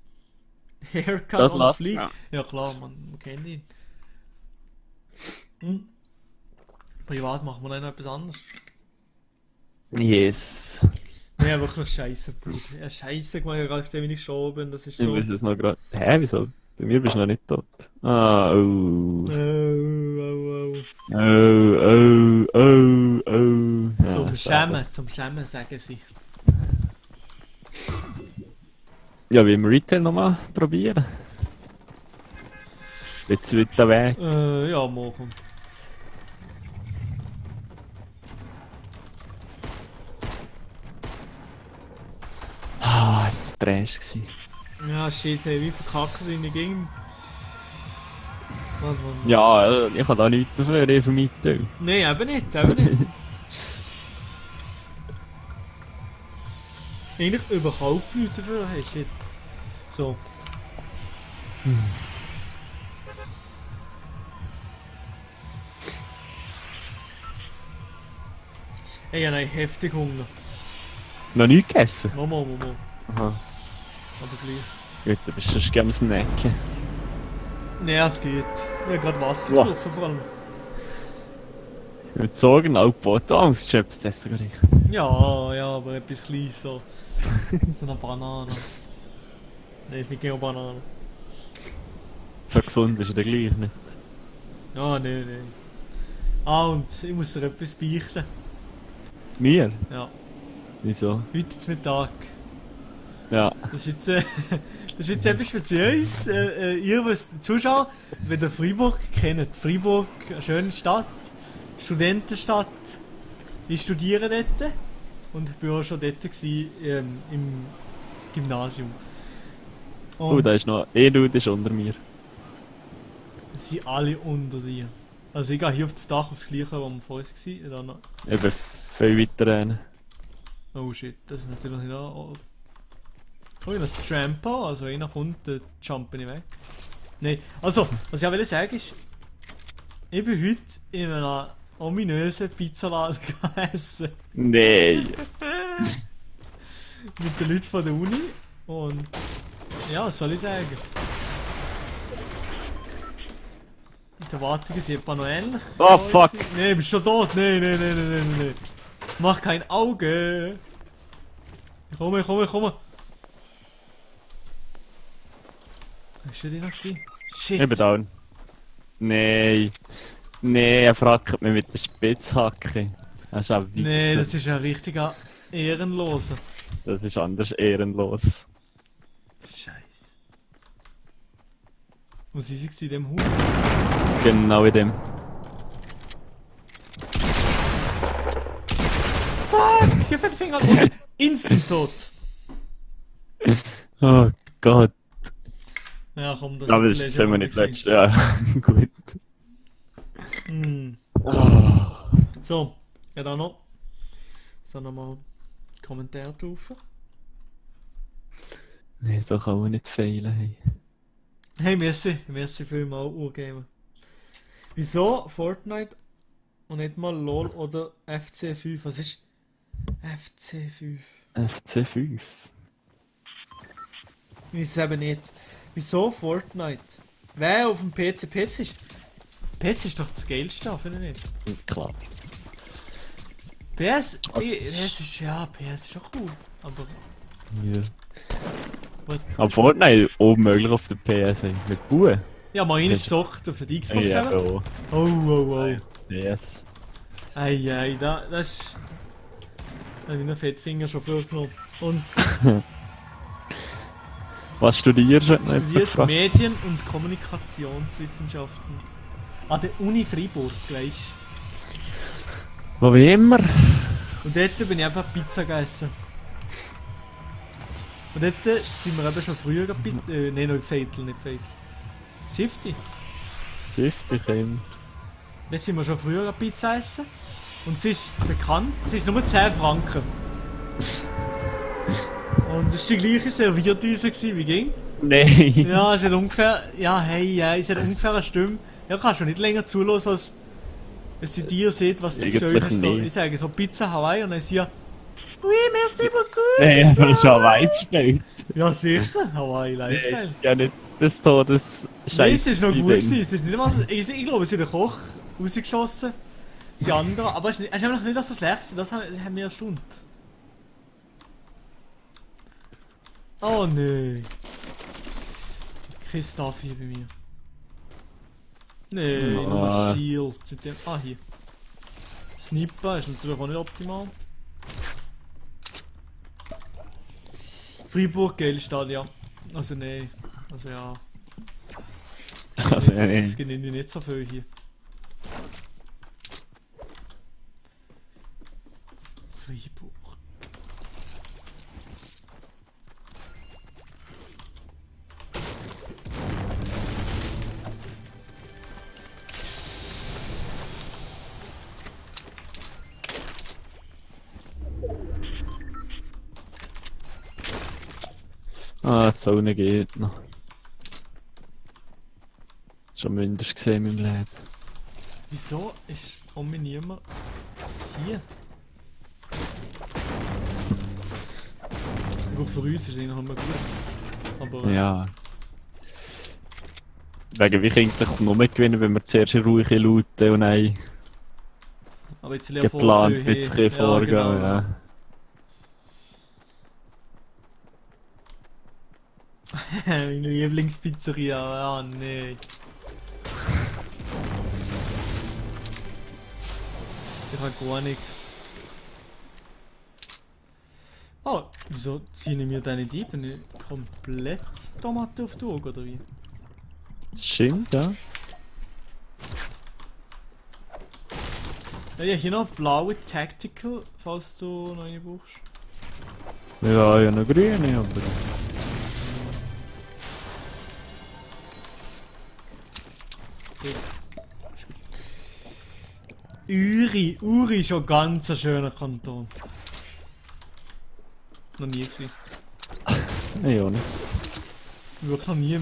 Haircut Das on Last Fleek. Round. Ja klar, man kennt ihn. Privat machen wir dann noch etwas anderes. Yes. Ja, wirklich scheiße, Bruder. Ja, scheiße gemacht, ich habe gerade gesehen, wie ich gestorben bin. Das ist Ich so. weiß es noch gerade. Hä, wieso? Bei mir bist du noch nicht tot. Ah, oh. Oh. Oh. Ja, Zum schade. Schämen, sagen sie. Ja, wie im Retail nochmal probieren. Jetzt weiter weg. Ja, morgen. Ah, das war Trash gewesen. Ja, shit, hey, wie verkacken sie in die Gegend? Was, Mann? Ja, ich kann da nichts dafür, ich vermiete. Nee, eben nicht. Eigentlich überhaupt nichts dafür, hey, shit. So. Hey, ich habe einen heftig Hunger. Noch nichts gegessen? Momo. Aha. Aber gleich. Gut, du bist sonst gerne am Snacken. Nee, es geht. Ich habe gerade Wasser Wow. gesoffen vor allem. Ich würde sagen, auch Boot ausgeschöpft, das essen wir nicht. Ja, aber etwas Kleines so. So eine Banane. Nein, ist nicht genau Banane. So gesund bist du dann gleich nicht. Ja, nee. Ah, und ich muss dir etwas beichten. Mir? Ja. Wieso? Heute zum Mittag. Ja. Das ist jetzt, das ist jetzt etwas Spezielles. Ihr müsst Zuschauer, wenn ihr Freiburg kennt. Freiburg, eine schöne Stadt, Studentenstadt. Ich studiere dort und ich war auch schon dort gewesen, im Gymnasium. Oh, Und da ist noch. Dude ist unter mir. sie sind alle unter dir. Also ich gehe hier auf das Dach, aufs gleiche, wo wir vor uns waren. Dann noch. Eben viel weiter rein. Oh shit, das ist natürlich nicht da. Oh, das Tramper, also einer kommt, dann jumpe ich weg. Nein, also, was ich auch will sagen ist, ich bin heute in einer ominösen Pizzaladen essen. Nee. Mit den Leuten von der Uni. Und ja, was soll ich sagen? Die Erwartungen sind etwa noch ähnlich. Oh, fuck. Nee, bist schon tot. Nee. Mach kein Auge. Ich komme. Hast du den noch gesehen? Shit. Ich bin down. Nee. Nee, er fragt mich mit der Spitzhacke. Das ist auch Wichser. Nee, das ist ein richtiger Ehrenloser. Das ist anders ehrenlos. Scheiße. Wo sind sie in dem Haus? Genau in dem. Fuck! Ich fängt Finger an. Instant tot. Oh Gott. Ja, komm, das Aber ist das die ist immer nicht Legend letztes Jahr. Gut. gewesen. Ah. So, ja dann noch. So, nochmal Kommentar drauf. Nee, so kann man nicht fehlen. Hey. Hey, merci vielmals, Urgamer. Wieso Fortnite und nicht mal LOL oder FC5? Was ist FC5? FC5. Ich weiß es eben nicht. Wieso Fortnite? Wer auf dem PC? PC ist doch das Geilste, finde ich nicht. Klar. PS ist auch cool. Aber Ja. What? Aber Fortnite oben möglich auf der PS hey. Mit Buhen. ja, mal ist gezockt auf der Xbox Ja, eben. oh. Oh. Yes. Ei, das ist. Da habe ich noch Fettfinger schon vorgenommen. Und Was studierst du? studierst Medien- und Kommunikationswissenschaften. An der Uni Freiburg gleich. Wo wie immer. Und dort bin ich einfach Pizza gegessen. Und dort sind wir eben schon früher nein, nicht Fatal. Shifty. Shifty kommt. Dort sind wir schon früher Pizza essen. Und sie ist bekannt, sie ist nur 10 Franken. Und es war die gleiche Servierdüse wie ging. Nein. Ja, es hat ungefähr, es hat ungefähr eine Stimme. Ja, kannst du nicht länger zulassen, als sie dir sieht, was du bestellt hast. So, nicht. ich sage so Pizza Hawaii und dann sie ja, oui, merci beaucoup. Nein, aber schon ein Vibe gestellt. Ja, sicher, Hawaii Lifestyle. Ja, nicht das Todes Nein, es Scheiße. ist noch gut gewesen. Es ist nicht mal so, ich glaube, sie hat den Koch rausgeschossen. Die anderen, aber es ist einfach nicht so schlecht gewesen, das haben wir erstaunt. Oh nee. Kein Stuff hier bei mir. Nee, nur Shield. Hier. Sniper ist natürlich auch nicht optimal. Freiburg, geile Stadt, ja. Also nee. Also ja. Also, ja, Es nee. gibt irgendwie nicht so viel hier. Freiburg. Ah, die Zone geht noch. Schon mindestens gesehen in meinem Leben. Wieso ist Omi niemand hier? Gut, für uns ist es eigentlich noch mal gut. Aber Ja. Wegen wie eigentlich nur gewinnen, wenn wir zuerst in Ruhe looten und dann aber jetzt geplant ein bisschen vorgehen. genau. Ja. Meine Lieblingspizzeria, ah nee. Ich hab gar nichts. Oh, wieso ziehe ich mir da nicht ein? Bin ich komplett Tomate auf die Augen, oder wie? Das stimmt, ja. Ja, hier noch blaue Tactical, falls du noch eine brauchst. Ja, ja, noch grüne, aber... Uri ist schon ganz ein schöner Kanton. Noch nie gewesen. Nee, auch nicht. Wirklich noch nie.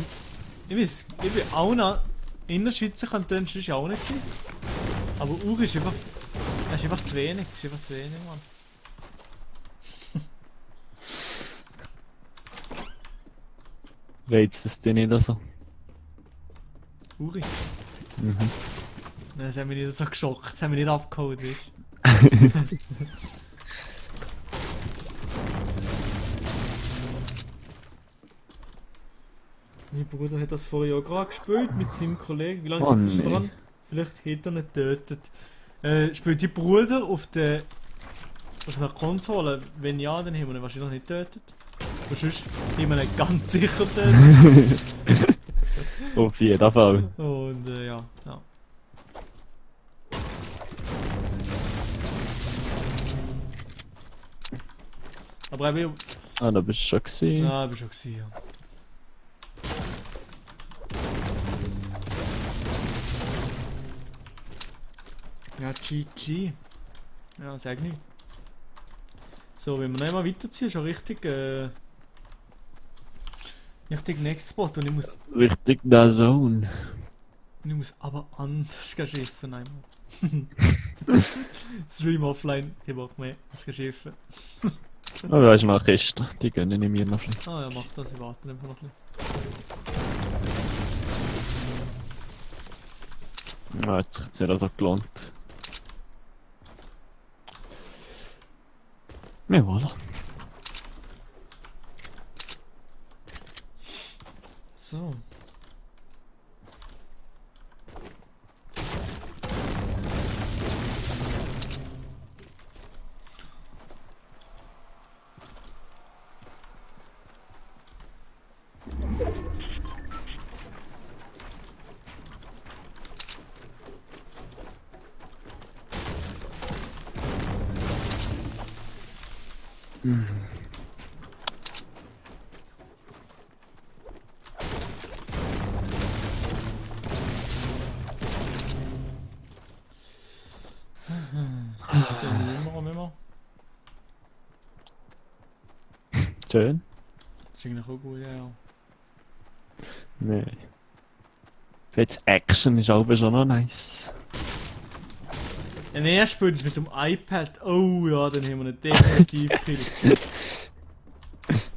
Ich weiß, ich bin auch noch in der Schweizer Kanton, das ist auch nicht gewesen. Aber Uri ist einfach. Das ist einfach zu wenig. Das ist einfach zu wenig, Mann. Reizt es dich nicht so? Uri? Mhm. Nein, das hat mich nicht so geschockt. Das hat mich nicht abgeholt, weißt du? Mein Bruder hat das vor Jahr gerade gespielt mit seinem Kollegen. Wie lange sind sie schon dran? Vielleicht hat er nicht getötet. Spielt dein Bruder auf einer Konsole? Wenn ja, dann haben wir ihn wahrscheinlich nicht getötet. Aber sonst haben wir ihn ganz sicher getötet. Auf jeden Fall. Und ja. Aber eben. Ah, da bist du schon gesehen. Ja, bist schon gewesen, ja. Ja, GG. Ja, sag nicht. So, wenn wir noch einmal weiterziehen, schon richtig, richtig Next Spot und Richtig da Zone. ich muss aber anders schiffen einmal. Stream offline, ich mach mehr, muss schiffen. Oh, da ist noch eine Kiste. Die gönnen ich mir noch ein bisschen. Ah ja, mach das, ich warte einfach noch ein bisschen. Ja, hat sich jetzt nicht so gelohnt. Ja, voilà. So. So, nehmen wir. Schön. Das ist eigentlich auch gut, ja. Nee. Jetzt Action ist auch schon noch nice. Ein Erstspiel ist mit dem iPad. Oh ja, dann haben wir ihn definitiv gekriegt.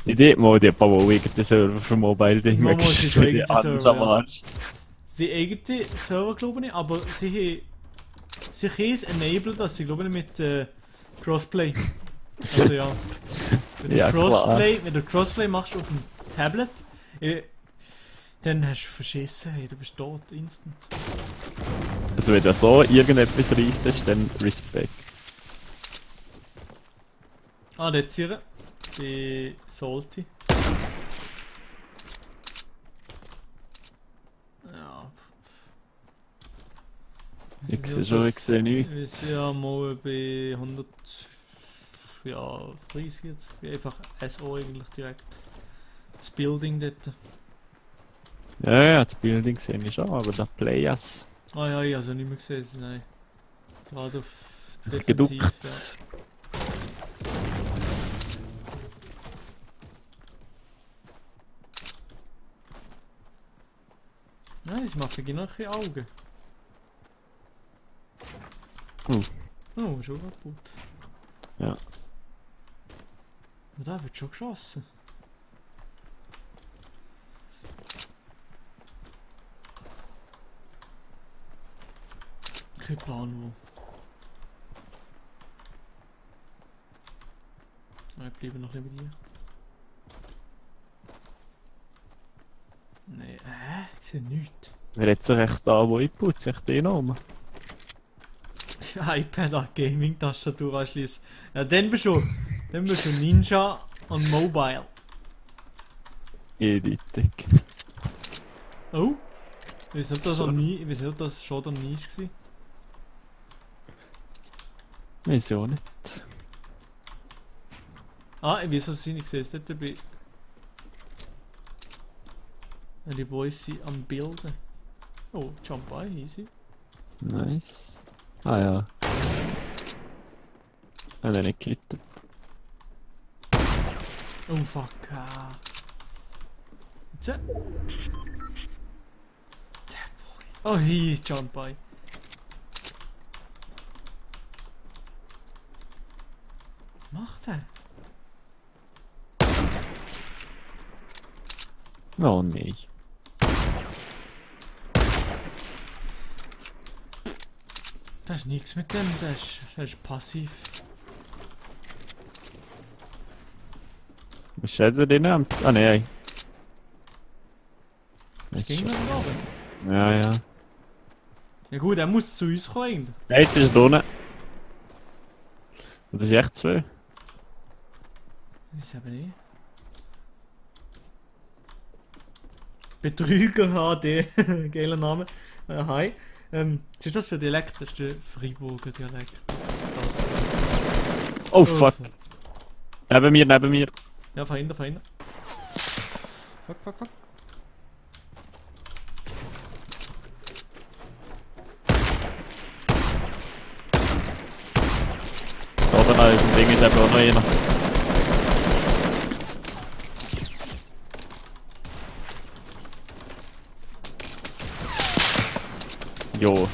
Die Idee hat aber auch irgendeinen Server für Mobile, den Momo ist möchtest ein du die eigener anderen Server, am ja. Arsch. Sie eigene Server glaube ich, aber sie haben es enabled, dass sie glaube ich mit Crossplay. Also ja. Ja, Wenn du Crossplay machst auf dem Tablet, dann hast du verschissen, hey, du bist tot, instant. Also wenn du so irgendetwas reissest, dann Respekt. Ah, der hier. Die Salty. Ja. Ich sehe schon, ich sehe nichts. Wir sind ja mal bei 100. Ja, 30 jetzt. Einfach SO eigentlich direkt. Das Building dort. Ja, das Building sehe ich schon, aber der Players. Ah ja, ich habe es nicht mehr gesehen, nein. Gerade auf Sich Defensiv, geduckt. ja. Nein, sie machen genau ein Augen. Oh, schon kaputt. Ja. Aber da wird schon geschossen. Kein Plan wo. Ich bleibe noch ein bisschen bei dir. Nee, ich sehe nichts. Wer hat sich echt da, wo ich putze? Echt den oben. iPad an Gaming-Tastatur anschließen. Ja, dann bist du Ninja on Mobile. Eindeutig. Oh? Wieso das schon dann nie gewesen? Weiß ich auch nicht. Ah, wieso sind ich sehe es dort dabei? Ja, die Boys sind am Bilden. Oh, Jump by, easy. Nice. Ah ja. Hat er nicht gehittet. Oh fuck. Jetzt. Der Boy. Oh hi, Jump by. Was macht er? Oh nee. Das ist nichts mit dem, das ist passiv. Was steht er denn am... Ah nein. Ich ging nicht oben. Ja, ja. Ja gut, er muss zu uns kommen. Ja, jetzt ist er unten. Das ist echt zwei. Das ist aber nicht. Betrüger HD, geiler Name. Hi. Was ist das für Dialekt? Das ist der Freiburger Dialekt. Oh fuck. Neben mir, neben mir. Ja, verhindern. Fuck. Ah, das Ding ist eben auch noch einer. Jo.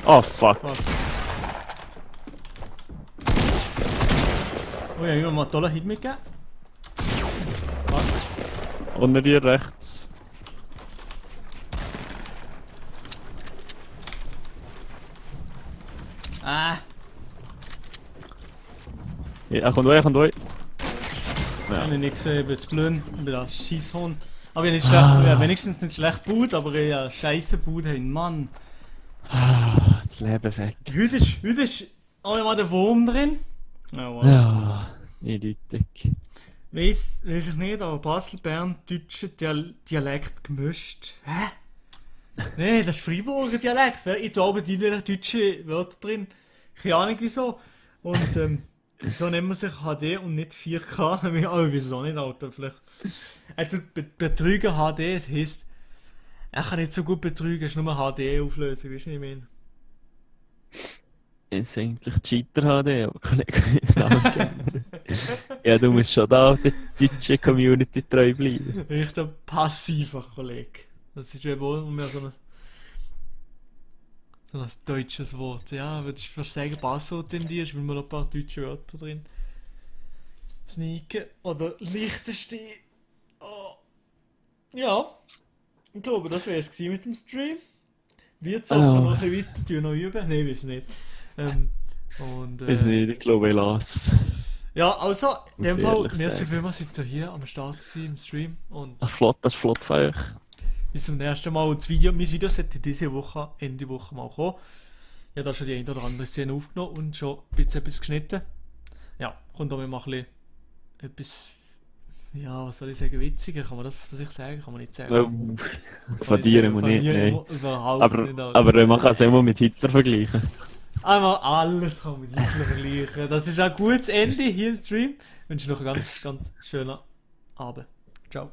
Oh fuck. Was? Oh ja, ich habe mal einen tollen Hit mitgegeben. Unter dir rechts. Ah, Ja, er kommt euch. habe ich nicht gesehen, ich bin zu blöd, ich bin ein Scheisshund. Aber ich nicht schlecht, ja, wenigstens nicht schlecht gebaut, aber ich habe scheisse gebaut, hey Mann. Ah, das Leben weg. Heute ist auch mal der Wurm drin. Ja, wow. Ja, eindeutig. Weiss ich nicht, aber Basel-Bern, deutscher Dialekt gemischt. Hä? Nee, das ist Freiburger Dialekt. Ich tue aber die deutschen Wörter drin. Keine Ahnung wieso. Und so nennt man sich HD und nicht 4K. Aber wieso nicht, Alter? Vielleicht. Also Betrüger HD, das heisst, er kann nicht so gut betrügen, es ist nur HD-Auflösung, weißt du, was ich meine? Es ist eigentlich Cheater HD, aber Kollege. Ja, du musst schon da der deutschen Community treu bleiben. Richtig passiver Kollege. Das ist eben auch mehr so ein deutsches Wort. Ja, würde ich fast sagen, Passwort in dir ist, weil wir noch ein paar deutsche Wörter drin. Sneaken oder Liechtenstein. Oh. Ja, ich glaube, das wäre es mit dem Stream. Wir zocken noch ein bisschen weiter, tun noch üben. Nein, weiß nicht. Weiß nicht, ich glaube, ich lasse. Ja, also, in dem Fall, ehrlich merci sagen. vielmals, seid ihr hier am Start gewesen, im Stream. Und Das ist flott von euch. bis zum nächsten Mal. Und mein Video sollte diese Woche, Ende Woche mal kommen. Ich habe da schon die eine oder andere Szene aufgenommen und schon ein bisschen etwas geschnitten. Ja, kommt auch mal ein bisschen etwas, ja, was soll ich sagen, witziger, kann man das, was ich sagen, kann man nicht sagen. Von dir muss nicht, nein. Überhaupt nicht. Aber man kann es immer mit Hitler vergleichen. Einmal alles kann man mit Hitler vergleichen. Das ist ein gutes Ende hier im Stream. Ich wünsche noch einen ganz, ganz schönen Abend. Ciao.